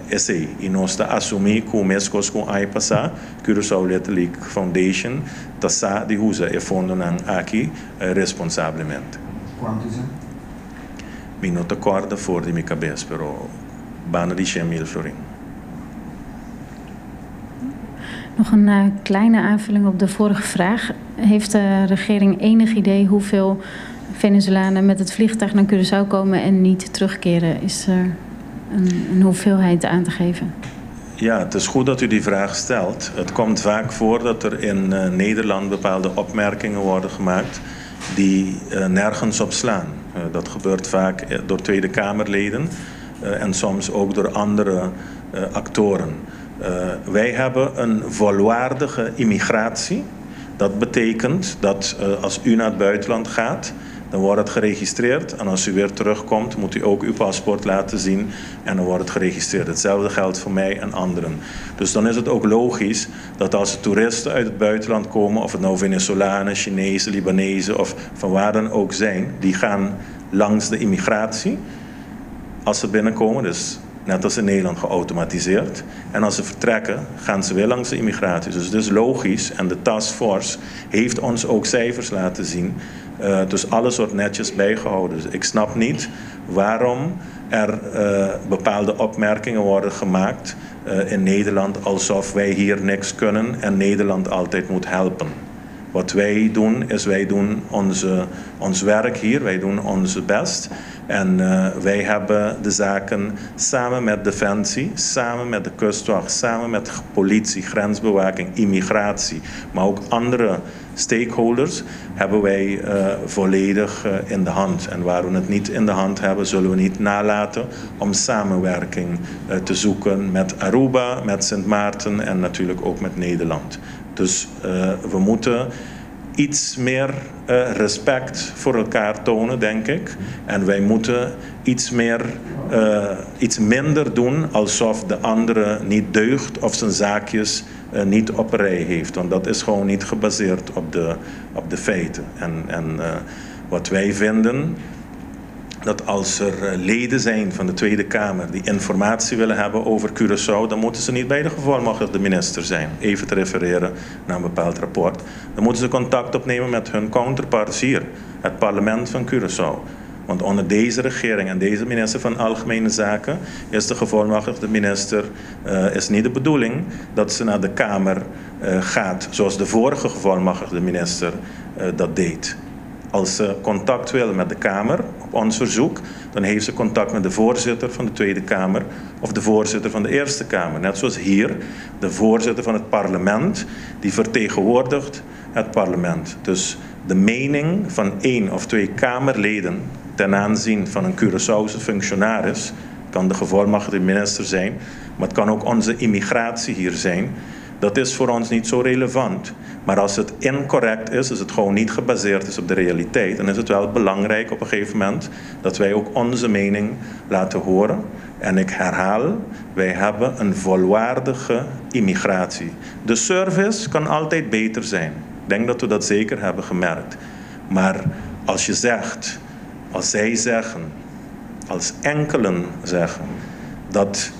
esei. I nos ta asumí ku meskos ku aña pasá, Curaçao Little League Foundation ta sa di usa e fondonan aki responsablemente. Kuantu esei? Mi no ta kòrda for di mi kabes, pero banda di 100.000 florin. Nog een kleine aanvulling op de vorige vraag. Heeft de regering enig idee hoeveel Venezolanen met het vliegtuig naar Curaçao komen en niet terugkeren? Is er een hoeveelheid aan te geven? Ja, het is goed dat u die vraag stelt. Het komt vaak voor dat er in Nederland bepaalde opmerkingen worden gemaakt die nergens op slaan. Dat gebeurt vaak door Tweede Kamerleden en soms ook door andere actoren. Wij hebben een volwaardige immigratie. Dat betekent dat als u naar het buitenland gaat, dan wordt het geregistreerd. En als u weer terugkomt, moet u ook uw paspoort laten zien en dan wordt het geregistreerd. Hetzelfde geldt voor mij en anderen. Dus dan is het ook logisch dat als er toeristen uit het buitenland komen, of het nou Venezolanen, Chinezen, Libanezen of van waar dan ook zijn, die gaan langs de immigratie als ze binnenkomen. Dus net als in Nederland geautomatiseerd. En als ze vertrekken, gaan ze weer langs de immigratie. Dus het is logisch. En de taskforce heeft ons ook cijfers laten zien. Dus alles wordt netjes bijgehouden. Dus ik snap niet waarom er bepaalde opmerkingen worden gemaakt in Nederland alsof wij hier niks kunnen en Nederland altijd moet helpen. Wat wij doen is wij doen onze, ons werk hier, wij doen onze best. En wij hebben de zaken samen met Defensie, samen met de kustwacht, samen met politie, grensbewaking, immigratie, maar ook andere stakeholders hebben wij volledig in de hand. En waar we het niet in de hand hebben, zullen we niet nalaten om samenwerking te zoeken met Aruba, met Sint Maarten en natuurlijk ook met Nederland. Dus we moeten iets meer respect voor elkaar tonen, denk ik. En wij moeten iets, meer, iets minder doen alsof de andere niet deugt of zijn zaakjes niet op rij heeft. Want dat is gewoon niet gebaseerd op de feiten. En wat wij vinden, dat als er leden zijn van de Tweede Kamer die informatie willen hebben over Curaçao, dan moeten ze niet bij de gevolmachtigde minister zijn. Even te refereren naar een bepaald rapport. Dan moeten ze contact opnemen met hun counterparts hier, het parlement van Curaçao. Want onder deze regering en deze minister van Algemene Zaken is de gevolmachtigde minister is niet de bedoeling dat ze naar de Kamer gaat, zoals de vorige gevolmachtigde minister dat deed. Als ze contact wil met de Kamer, op ons verzoek, dan heeft ze contact met de voorzitter van de Tweede Kamer of de voorzitter van de Eerste Kamer. Net zoals hier, de voorzitter van het parlement, die vertegenwoordigt het parlement. Dus de mening van één of twee Kamerleden ten aanzien van een Curaçaose functionaris, kan de gevolmachtigde minister zijn, maar het kan ook onze immigratie hier zijn. Dat is voor ons niet zo relevant. Maar als het incorrect is, als het gewoon niet gebaseerd is op de realiteit, dan is het wel belangrijk op een gegeven moment dat wij ook onze mening laten horen. En ik herhaal, wij hebben een volwaardige immigratie. De service kan altijd beter zijn. Ik denk dat we dat zeker hebben gemerkt. Maar als je zegt, als zij zeggen, als enkelen zeggen dat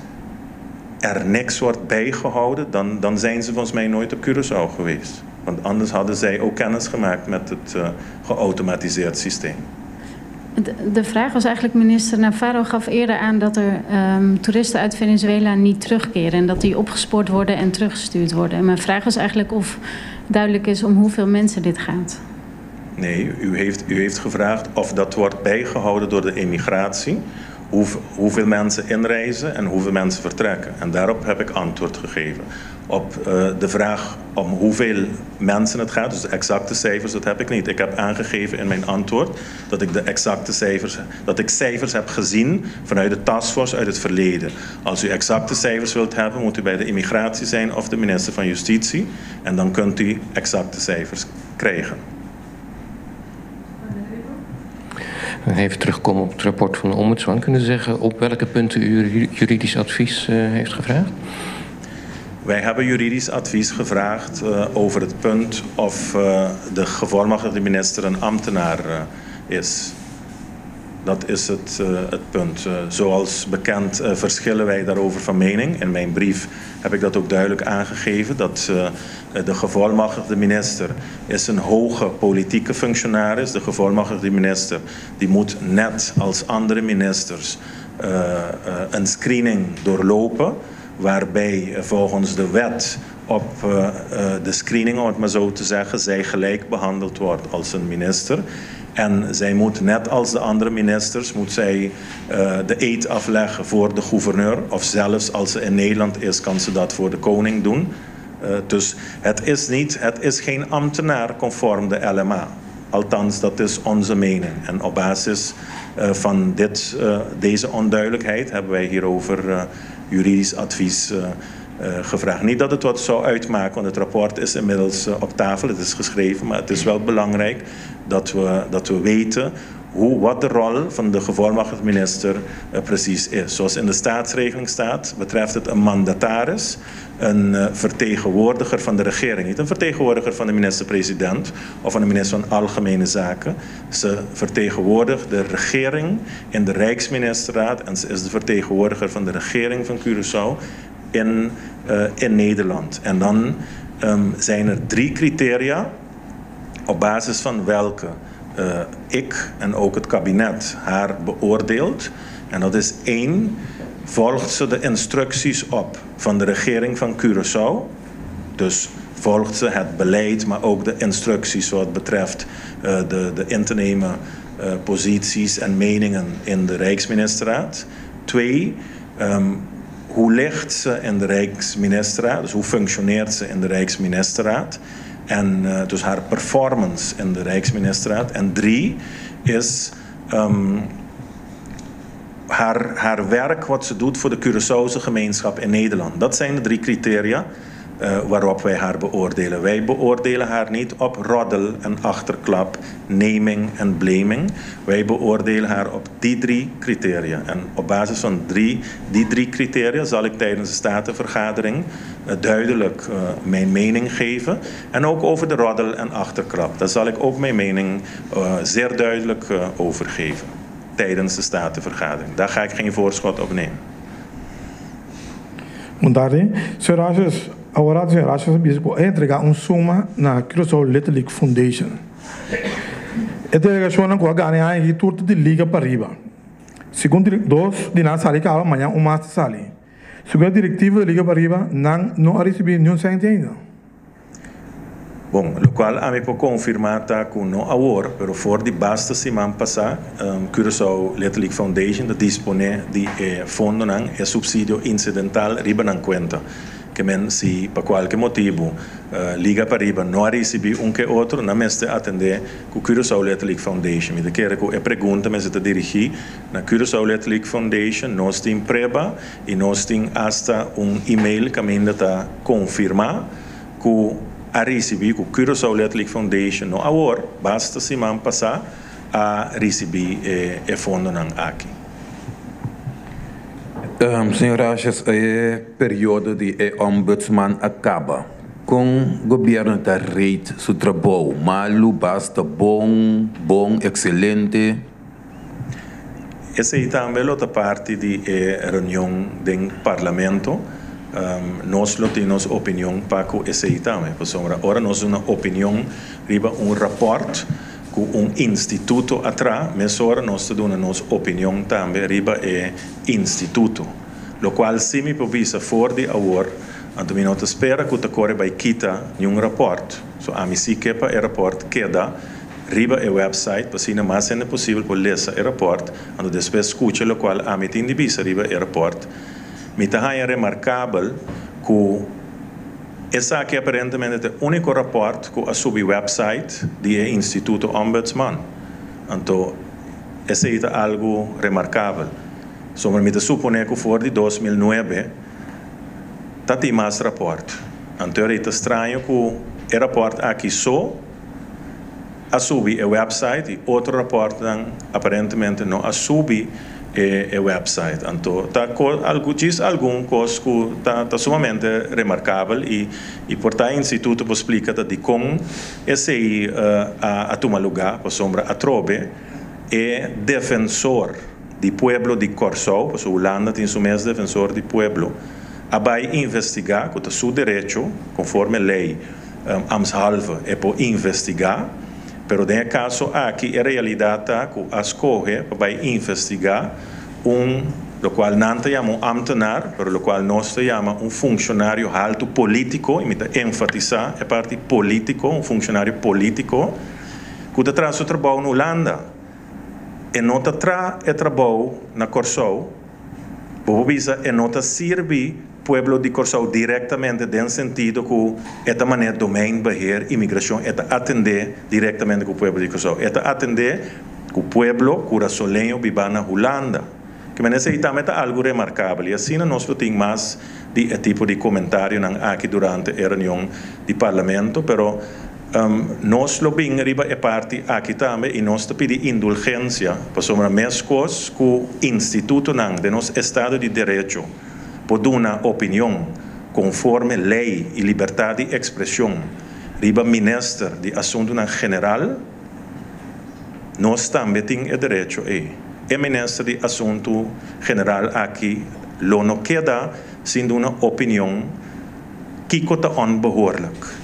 er niks wordt bijgehouden, dan zijn ze volgens mij nooit op Curaçao geweest. Want anders hadden zij ook kennis gemaakt met het geautomatiseerd systeem. De vraag was eigenlijk, minister Navarro gaf eerder aan dat er toeristen uit Venezuela niet terugkeren en dat die opgespoord worden en teruggestuurd worden. En mijn vraag was eigenlijk of duidelijk is om hoeveel mensen dit gaat. Nee, u heeft gevraagd of dat wordt bijgehouden door de immigratie. Hoeveel mensen inreizen en hoeveel mensen vertrekken. En daarop heb ik antwoord gegeven. Op de vraag om hoeveel mensen het gaat, dus de exacte cijfers, dat heb ik niet. Ik heb aangegeven in mijn antwoord dat ik de exacte cijfers, dat ik cijfers heb gezien vanuit de taskforce uit het verleden. Als u exacte cijfers wilt hebben, moet u bij de immigratie zijn of de minister van Justitie. En dan kunt u exacte cijfers krijgen. Even terugkomen op het rapport van de ombudsman. Kunnen u zeggen op welke punten u juridisch advies heeft gevraagd? Wij hebben juridisch advies gevraagd over het punt of de gevolmachtigde minister een ambtenaar is. Dat is het punt. Zoals bekend verschillen wij daarover van mening. In mijn brief heb ik dat ook duidelijk aangegeven. Dat de gevolmachtigde minister is een hoge politieke functionaris. De gevolmachtigde minister die moet net als andere ministers een screening doorlopen. Waarbij volgens de wet op de screening, om het maar zo te zeggen, zij gelijk behandeld wordt als een minister. En zij moet net als de andere ministers, moet zij de eed afleggen voor de gouverneur. Of zelfs als ze in Nederland is, kan ze dat voor de koning doen. Dus het is geen ambtenaar conform de LMA. Althans, dat is onze mening. En op basis van deze onduidelijkheid hebben wij hierover juridisch advies gevraagd. Niet dat het wat zou uitmaken, want het rapport is inmiddels op tafel, het is geschreven, maar het is wel belangrijk dat we weten wat de rol van de gevolmachtigde minister precies is. Zoals in de staatsregeling staat, betreft het een mandataris, een vertegenwoordiger van de regering. Niet een vertegenwoordiger van de minister-president of van de minister van Algemene Zaken. Ze vertegenwoordigt de regering in de Rijksministerraad en ze is de vertegenwoordiger van de regering van Curaçao in Nederland. En dan zijn er 3 criteria op basis van welke ik en ook het kabinet haar beoordeelt. En dat is 1, volgt ze de instructies op van de regering van Curaçao? Dus Volgt ze het beleid, maar ook de instructies wat betreft de in te nemen posities en meningen in de Rijksministerraad? 2, hoe ligt ze in de Rijksministerraad? Dus hoe functioneert ze in de Rijksministerraad? En dus haar performance in de Rijksministerraad. En 3 is haar werk wat ze doet voor de Curaçaose gemeenschap in Nederland. Dat zijn de 3 criteria waarop wij haar beoordelen. Wij beoordelen haar niet op roddel en achterklap, naming en blaming. Wij beoordelen haar op die 3 criteria. En op basis van die 3 criteria zal ik tijdens de Statenvergadering duidelijk mijn mening geven. En ook over de roddel en achterklap. Daar zal ik ook mijn mening zeer duidelijk over geven tijdens de Statenvergadering. Daar ga ik geen voorschot op nemen. Bon tardi. Señor Asjes, awor señor Asjes a bisa ku a entregá un suma na Curaçao Little League Foundation. E delegashonnan ku a gana e aña aki tur ta di Liga Pariba. Segun dos di nan a sali kaba, mañan un mas ta sali. Segun e direktiva di Liga Pariba, nan no a risibí niun sènti ainda. Bon, lokual ami por konfirmá ta ku no awor, pero for di basta siman pasá, Curaçao Little League Foundation ta disponé di e fondonan, e supsidio insidental riba nan kuenta. Ke men si pa kualke motibu Liga Pariba no a risibí un ke otro, nan mester atendé ku Curaçao Little League Foundation. Mi ta kere ku e pregunta mester ta dirigí na Curaçao Little League Foundation. Nos tin prueba i nos tin asta un email kaminda ta konfirmá ku a risibí ku Curaçao Little League Foundation no awor, basta siman pasá a risibí e fondonan aki. Señor Asjes, e periodo di e Ombudsman a kaba. Kon gobièrnu ta rate su trabou? Malu, basta bon, bon, ekselente? Esei tambe lo ta parti di e reunion den Parlamento. Nos lo tin nos opinion pa ku esei tambe, pasobra ora nos duna opinion riba un rapòrt ku un instituto a traha, mesora nos ta duna nos opinion tambe riba e instituto. Lokual si mi por bisa for di awor, anto mi no ta spera ku ta kore bai kita niun rapòrt. So ami si ke pa e rapòrt keda riba e website pa asina mas hende posibel por lesa e rapòrt, anto despues skucha lokual ami tin di bisa riba e rapòrt. Mi ta haña remarkabel ku esaki aparentemente ta e úniko rapòrt ku a subi website di e Instituto Ombudsman. Anto esei ta algu remarkabel. Sombra mi ta suponé ku for di 2009 ta tin mas rapòrt. Anto e ta straño ku e rapòrt aki so a subi e website y otro rapòrtnan aparentemente no a subi e website. Anto ta algu djis algun kos ku ta sumamente remarkabel y y por ta instituto por splika ta dikon esei a tuma lugá, pasobra atrobe e defensor di pueblo di Kòrsou, pasobra Hulanda tin su mes defensor di pueblo, a bai investigá ku ta su derecho konforme lei. Ambtshalve e por investigá, pero den e kaso aki e realidat ta ku a skohe pa bai investigá un lokual nan ta yama un ambtenaar, pero lokual nos ta yama un funshonario haltu polítiko, i mi ta enfatisá e parti polítiko, un funshonario polítiko ku ta traha su trabou na Hulanda. E no ta traha e trabou na Kòrsou. Bo por bisa e no ta sirbi pueblo di Kòrsou direktamente den sentido ku e ta manera Domeinbeheer Immigratie e ta atendé direktamente ku pueblo di Kòrsou. E ta atendé ku pueblo kurasoleño bibá na Hulanda. Ke manera esei tambe ta algu remarkabel i asina nos lo tin mas di e tipo di komentarionan aki durante e reunion di Parlamento, pero Nos lo bin riba e parti aki tambe i nos ta pidi indulgensia pasobra meskos ku institutonan den nos estado di derecho por duna opinion konforme lei i libertat di ekspreshon riba minister di asuntunan general, nos tambe tin e derecho ei. E minister di asuntu general aki lo no keda sin duna opinion kiko ta onbehoorlijk.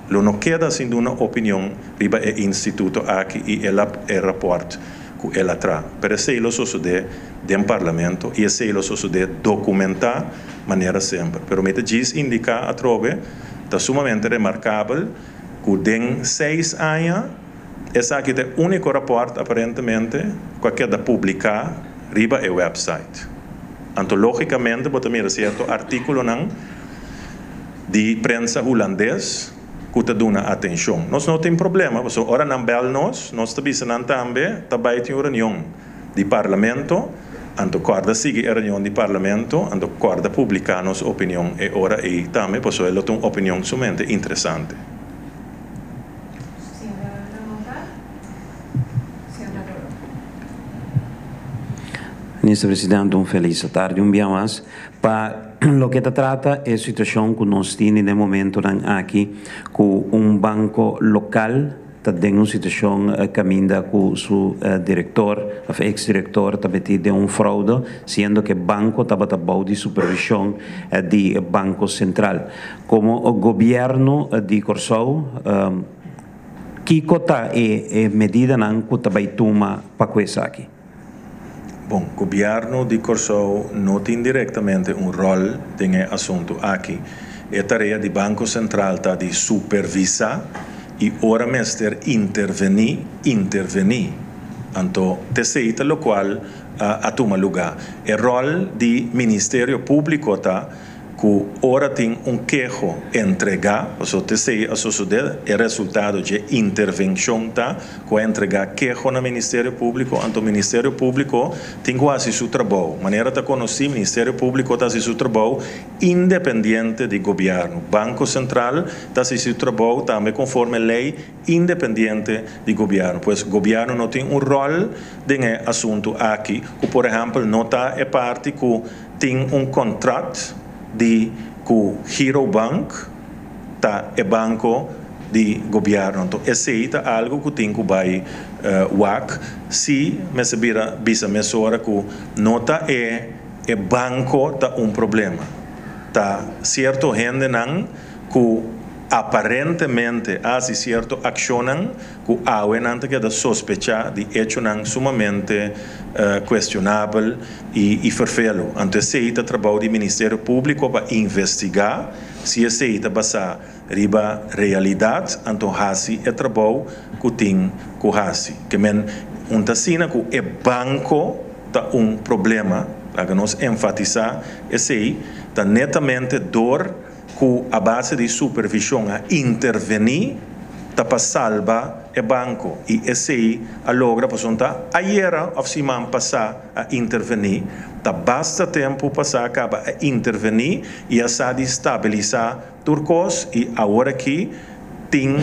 Lo no keda sin duna opinion riba e instituto aki i e raport ku el a traha. Pero esei lo sosodé den Parlamento i esei lo sosodé dokumentá manera semper. Pero mi ta djis indiká atrobe. Ta sumamente remarkabel ku den 6 aña esaki ta e úniko rapòrt aparentemente ku a keda publiká riba e website. Anto lógikamente bo ta mira sierto artíkulonan di prensa hulandes ku ta duna atenshon. Nos no tin problema, pasobra ora nan bèl nos, nos ta bisa nan tambe ta bai tin un reunion di parlamento, anto kòrda sigui e reunion di parlamento, anto kòrda publiká nos opinion e ora ei tambe, pasobra e lo ta un opinion sumamente interesante. Minister Presidente, un felis tardi un bia mas. Pa loke ta trata e situashon ku nos tin den momentonan aki ku un banko lokal ta den un situashon kaminda ku su direktor òf eks direktor ta metí den un froude, siendo ku e banko tabata bou di supervishon di Banko Sentral. Komo gobièrnu di Kòrsou, kiko ta e medidanan ku ta bai tuma pa ku esaki? Bon, gobièrnu di Kòrsou no tin direktamente un ròl den e asuntu aki. E tarea di Banko Sentral ta di supervisá i ora mester intervení, intervení. Anto t'esei ta lokual a tuma lugá. E ròl di Ministerio Públiko ta ku ora tin un keho entregá, pasobra t'esei a sosodé, e resultado dje intervenshon ta ku a entregá keho na Ministerio Públiko, anto Ministerio Públiko tin ku hasi su trabou. Manera ta konosí, Ministerio Públiko ta hasi su trabou independiente di gobièrnu. Banko Sentral ta hasi su trabou tambe konforme lei independiente di gobièrnu. Pues gobièrnu no tin un ròl den e asuntu aki, ku por ehèmpel no ta e parti ku tin un kontrat di ku Girobank ta e banko di gobièrnu. Anto esei ta algu ku tin ku bai wak si mester bira bisa mesora ku no ta e e banko ta un problema. Ta sierto hendenan ku aparentemente a hasi sierto akshonnan ku awe nan ta keda sospechá di echonan sumamente kuestionabel i ferfelu. Anto esei ta trabou di Ministerio Públiko pa investigá si esei ta basá riba realidat, anto hasi e trabou ku tin ku hasi. Ke men un ta asina ku e banko ta un problema, laga nos enfatisá esei, ta netamente dor ku a base di supervishon a intervení ta pa salba e banko i esei a logra pasobra ta ayera òf siman pasá a intervení, ta basta tempu pasá kaba a intervení i a sa di stabilisá tur kos i awor aki tin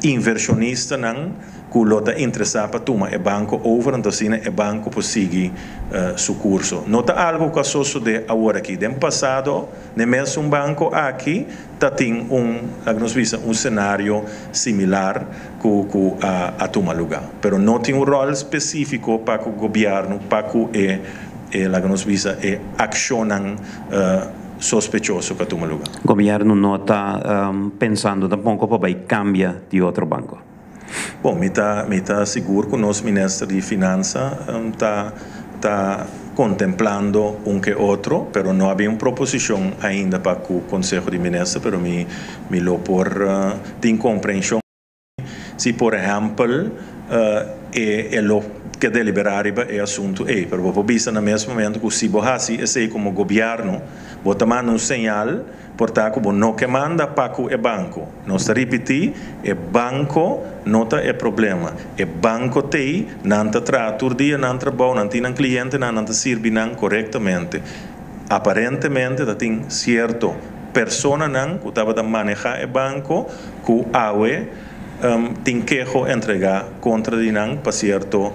invershonistanan ku lo ta interesá pa tuma e banko over, anto asina e banko por sigui su kurso. No ta algu ku a sosodé awor aki. Den pasado n'e mesun banko aki ta tin un, laga nos bisa, un senario similar ku ku a a tuma lugá. Pero no tin un ròl spesífiko pa ku gobièrnu pa ku e e laga nos bisa e akshonnan sospechoso ku a tuma lugá. Gobièrnu no ta pensando tampoko pa bai kambia di otro banko. Bon, mi ta mi ta sigur ku nos minister di finansa ta ta kontemplando un ke otro, pero no a bin un proposishon ainda pa ku Konseho di Minister, pero mi mi lo por tin komprenshon si por ehèmpel e e lo ke deliberá riba e asuntu ei. Pero bo por bisa na mes momento ku si bo hasi esei komo gobièrnu, bo ta manda un señal. Por ta ku bo no ke manda pa ku e banko. Nos ta ripití, e banko no ta e problema. E banko t'ei, nan ta traha tur dia nan trabou, nan tin nan klientenan, nan ta sirbi nan korektamente. Aparentemente ta tin sierto personanan ku tabata manehá e banko ku awe tin keho entregá kontra di nan pa sierto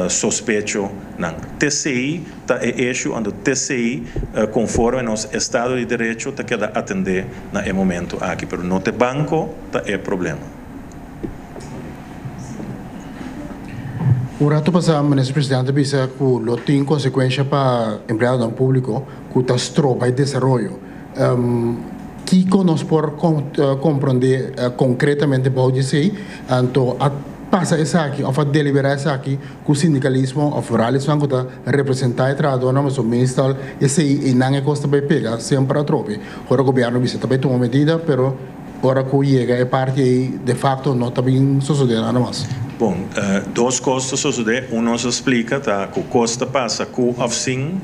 sospecho nan. T'esei Ta e issue anto t'esey conforme nos estado di derecho ta keda atende na e momento aki, pero no t'e banco ta e problema. Un rato pasa Minister Presidente a bisa cu lo tin consecuencia pa empleadonan publico cu ta stroba e desaroyo. Kico nos por comprende concretamente bou di esey? Anto a. pasa esaki òf a deliberá esaki ku sindikalismo òf vooral esnan ku ta representá e trahadónan pasobra meestal esei einan e kos ta bai pega semper atrobe. Ora gobièrnu bisa ta bai tuma medida pero ora ku yega e parti ei de fakto no ta bin sosodé nada mas. Bon, dos kos ta sosodé. Un nos a splika ta ku kos ta pasa ku òf sin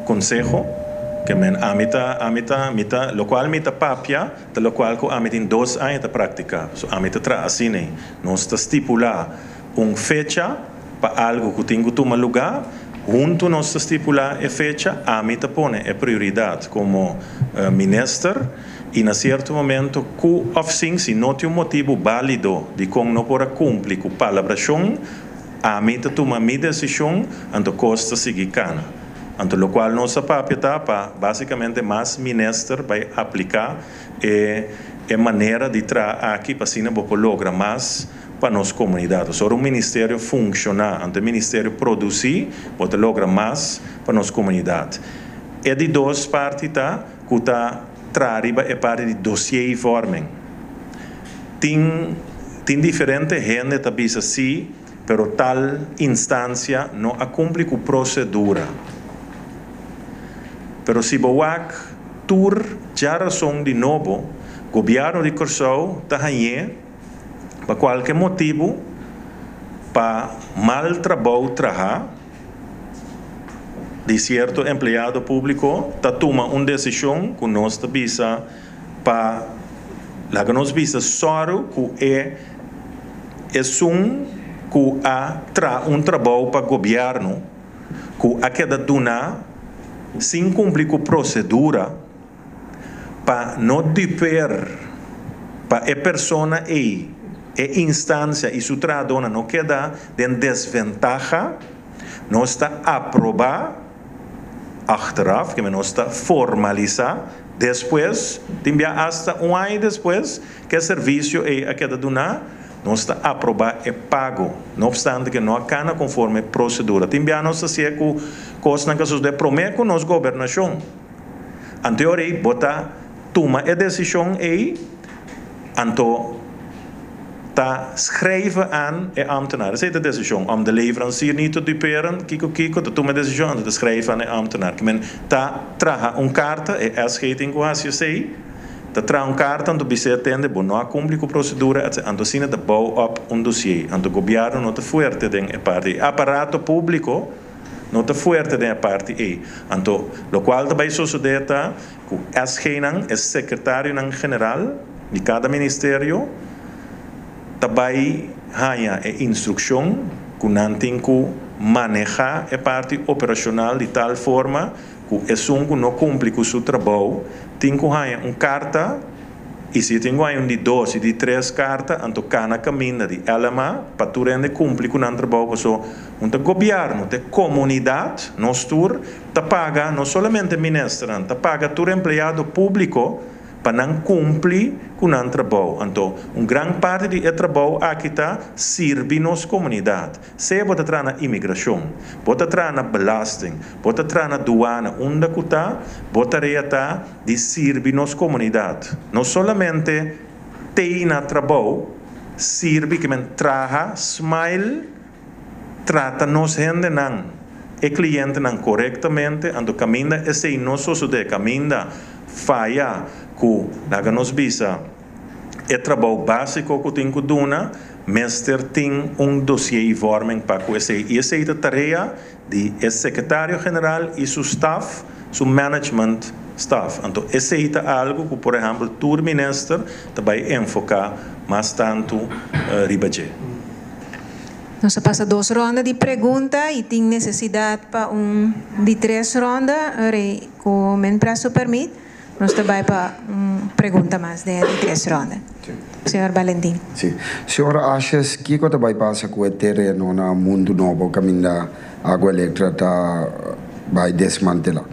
konseho. Ke men ami ta, ami ta, mi ta, lokual mi ta papia ta lokual ku ami tin dos aña ta praktiká. So ami ta traha asina ei. Nos ta stipulá un fecha pa algu ku tin ku tuma lugá. Huntu nos ta stipulá e fecha. Ami ta pone e prioridat komo minister i na sierto momento ku òf sin, si no tin un motibu bálido dikon no por a kumpli ku palabrashon, ami ta tuma mi desishon, anto kos ta sigui kana. Anto lokual nos a papia ta pa básikamente mas minister bai apliká e e manera di traha aki pa asina bo por logra mas pa nos komunidat. Pasobra ora un ministerio funshoná, anto e ministerio produsí, bo ta logra mas pa nos komunidat. E di dos parti ta ku ta traha riba e parti di dossiervorming. Tin tin diferente hende ta bisa si, pero tal instansia no a kumpli ku prosedura. Pero si bo wak tur djarason di nobo, gobièrnu di Kòrsou ta hañ'é pa kualke motibu pa mal trabou traha di sierto empleado públiko ta tuma un desishon ku nos ta bisa pa laga nos bisa sòru ku e esun ku a traha un trabou pa gobièrnu ku a keda duna sin kumpli ku prosedura pa no duper pa e persona ei, e instansia i su trahadónan no keda den desventaha, nos ta aprobá achteraf, keme nos ta formalisá despues, tin bia asta un aña despues ku e servisio ei a keda duná, nos ta aprobá e pago, no opstante ku no a kana konforme prosedura. Tin bia nos ta si'e ku kosnan ku a sosodé promé ku nos gobernashon. Anto ei bo ta tuma e desishon ei, anto ta schrijven aan e ambtenaar. Esei ta desishon. Om de leverancier niet te duperen, kiko kiko, ta tuma e desishon anto ta schrijven aan e ambtenaar. Ke men ta traha un karta, e SG tin ku hasi esei, ta traha un karta anto bis'é atende bo no a kumpli ku prosedura etc. Anto asina ta bou op un dosier. Anto gobièrnu no ta fuerte den e parti ei. Aparato públiko. No ta fuerte den e parti ei. Anto, lokual ta bai sosodé ta ku SG-nan, e sekretarionan general di kada ministerio, ta bai haña e instrukshon ku nan tin ku manehá e parti operashonal di tal forma ku esun ku no kumpli ku su trabou tin ku haña un karta. I si tin guai un di dos i di tres karta, anto kana kaminda di LMA pa tur hende kumpli ku nan trabou paso un ta gobièrnu, ta e komunidat, nos tur, ta paga no solamente ministernan, ta paga tur empleado públiko pa nan kumpli ku nan trabou. Anto un gran parti di e trabou aki ta sirbi nos komunidat. Sea bo ta traha na imigrashon, bo ta traha na belasting, bo ta traha na duana, unda ku ta, bo tarea ta di sirbi nos komunidat. No solamente tei na trabou, sirbi ke men traha, smile, trata nos hendenan, e klientenan korektamente, anto kaminda esei no sosodé, kaminda faya ku laga nos bisa. E trabou básiko ku tin ku duna mester tin un dossiervorming pa ku esei. I esei ta tarea di e sekretario general i su staf, su management staf. Anto esei ta algu ku por ehèmpel tur minister ta bai enfoká mas tantu riba dje. Nos a pasa dos ronda di pregunta i tin nesesidat pa un di tres ronda. Rei, ku men presto permit. Nos ta bai pa un pregunta mas den e di tres ronda. Señor Balentin. Sí. Señor Asjes, kiko ta bai pasa ku e tereno na Mundu Nobo kaminda Agua Electra ta bai desmantelá?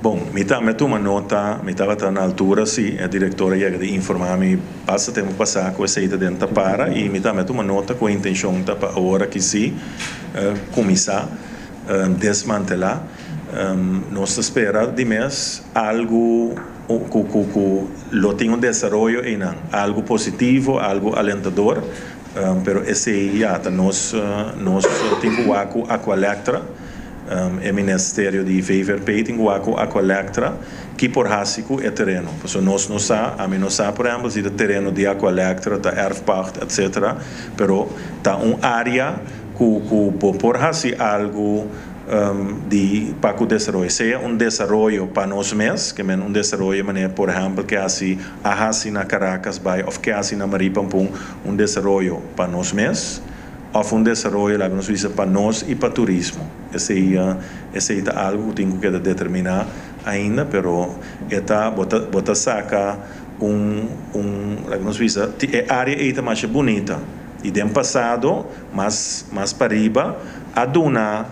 Bon, mi tambe a tuma nota, mi tabata na altura, sí, e direktor a yega di informá mi basta tempu pasá ku esei ta den tapara i mi tambe a tuma nota ku e intenshon ta pa awor aki sí kuminsá desmantelá. Nos ta spera di mes algu. Ku lo tin un desaroyo einan, algu positivo, algu alentador, pero esei ya ta nos nos tin ku wak ku Aqualectra, e ministerio di VVRP tin ku wak ku Aqualectra ki por hasi ku e tereno. Pasobra nos no sa, ami no sa por ehempel si ta tereno di Aqualectra, ta erfpacht etcetera, pero ta un área ku ku bo por hasi algu di pa ku desaroyo, sea un desaroyo pa nos mes, ke men un desaroyo manera por ehèmpel ke hasi a hasi na Caracas bai òf ke hasi na Marie Pampun, un desaroyo pa nos mes òf un desaroyo laga nos bisa pa nos i pa turismo. Esei esei ta algu ku tin ku keda determiná ainda, pero e ta bo ta bo ta saka un un laga nos bisa e área ei ta masha bunita i den pasado mas mas pariba a duna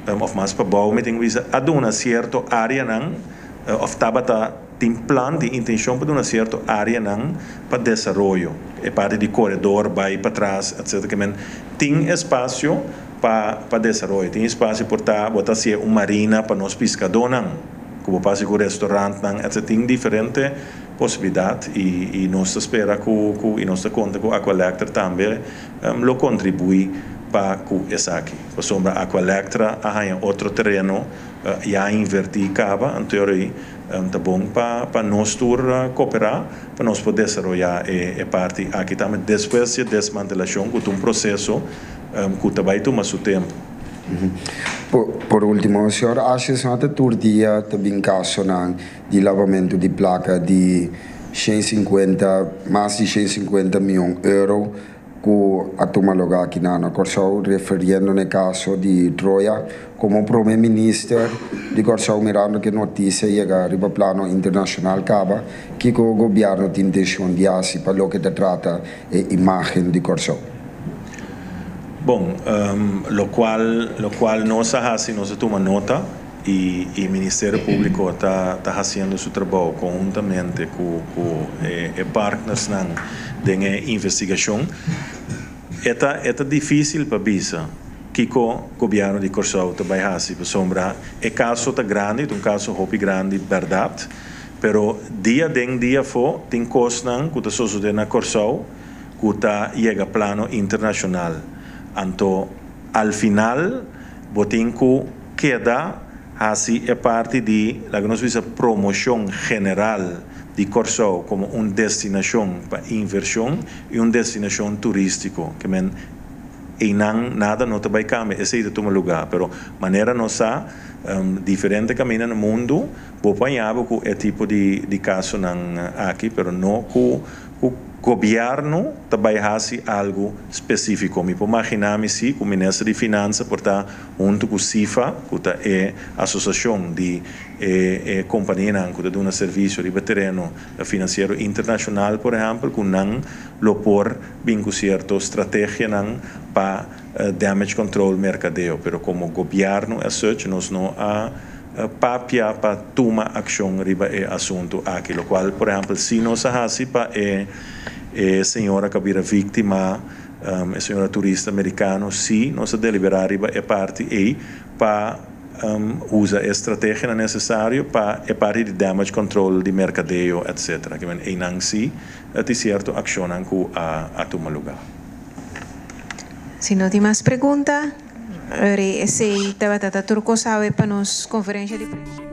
of mas pabou mi tin ku bisa a duna sierto áreanan of tabata tin plan tin intenshon pa duna sierto áreanan pa desaroyo e parti di koredor bai patras etcetera ke men tin espasio pa pa desaroyo tin espasio por ta bo ta hasié un marina pa nos piskadónan ku bo pasa ku restorantnan etcetera tin diferente posibilidat i i nos ta spera ku ku i nos ta konta ku Aqualectra tambe lo kontribuí pa ku esaki, pasobra Aqualectra a haña otro tereno ya a invertí kaba, anto ei ta bon pa pa nos tur koperá pa nos por desaroyá e parti aki tambe despues di e desmantelashon ku ta un proseso ku ta bai tuma su tempu. Por último, señor Asjes, no ta tur dia ta bin kasonan di labamentu di plaka di 150, mas di 150 mion euro ku a tuma lugá aki na Kòrsou, referiendo na e kaso di Troya. Komo prome minister di Kòrsou, mirando ku e notisia yega riba plano internashonal kaba, kiko gobièrnu tin intenshon di hasi pa loke ta trata e imágen di Kòrsou? Bon, lokual lokual nos a hasi, nos a tuma nota i i Ministerio Públiko ta ta hasiendo su trabou konhuntamente ku ku e e partnersnan den e investigashon. E ta e ta difísil pa bisa kiko gobièrnu di Kòrsou ta bai hasi pasobra e kaso ta grandi, ta un kaso hopi grandi bèrdat, pero dia den dia afó tin kosnan ku ta sosodé na Kòrsou ku ta yega plano internashonal. Anto al final bo tin ku keda hasi e parti di, laga nos bisa, promoshon general di Kòrsou komo un destinashon pa invershon i un destinashon turístiko. Ke men einan nada no ta bai kambia, esei ta tuma lugá. Pero manera nos sa, diferente kaminda na mundu bo por haña bo ku e tipo di kasonan aki, pero no ku Ku gobièrnu ta bai hasi algu spesífiko. Mi por maginá mi si ku Minister di Finansa por ta huntu ku SIFA, ku ta e asosiashon di e e kompanianan ku ta duna servisio riba tereno finansiero internashonal, por ehèmpel, ku nan lo por bin ku sierto strategianan pa damage control merkadeo. Pero komo gobièrnu as such nos no a papia pa tuma akshon riba e asuntu aki, lokual por ehèmpel si nos a hasi pa e e señora ku a bira víktima, e señora turista merikano, si nos a deliberá riba e parti ei pa usa e strategianan nesesario pa e parti di damage control di merkadeo etcetera. Kimen einan si tin sierto akshonnan ku a tuma lugá. Si no tin mas pregunta. Ori esey tabata ta tur cos awe pa nos conferencia di prensa.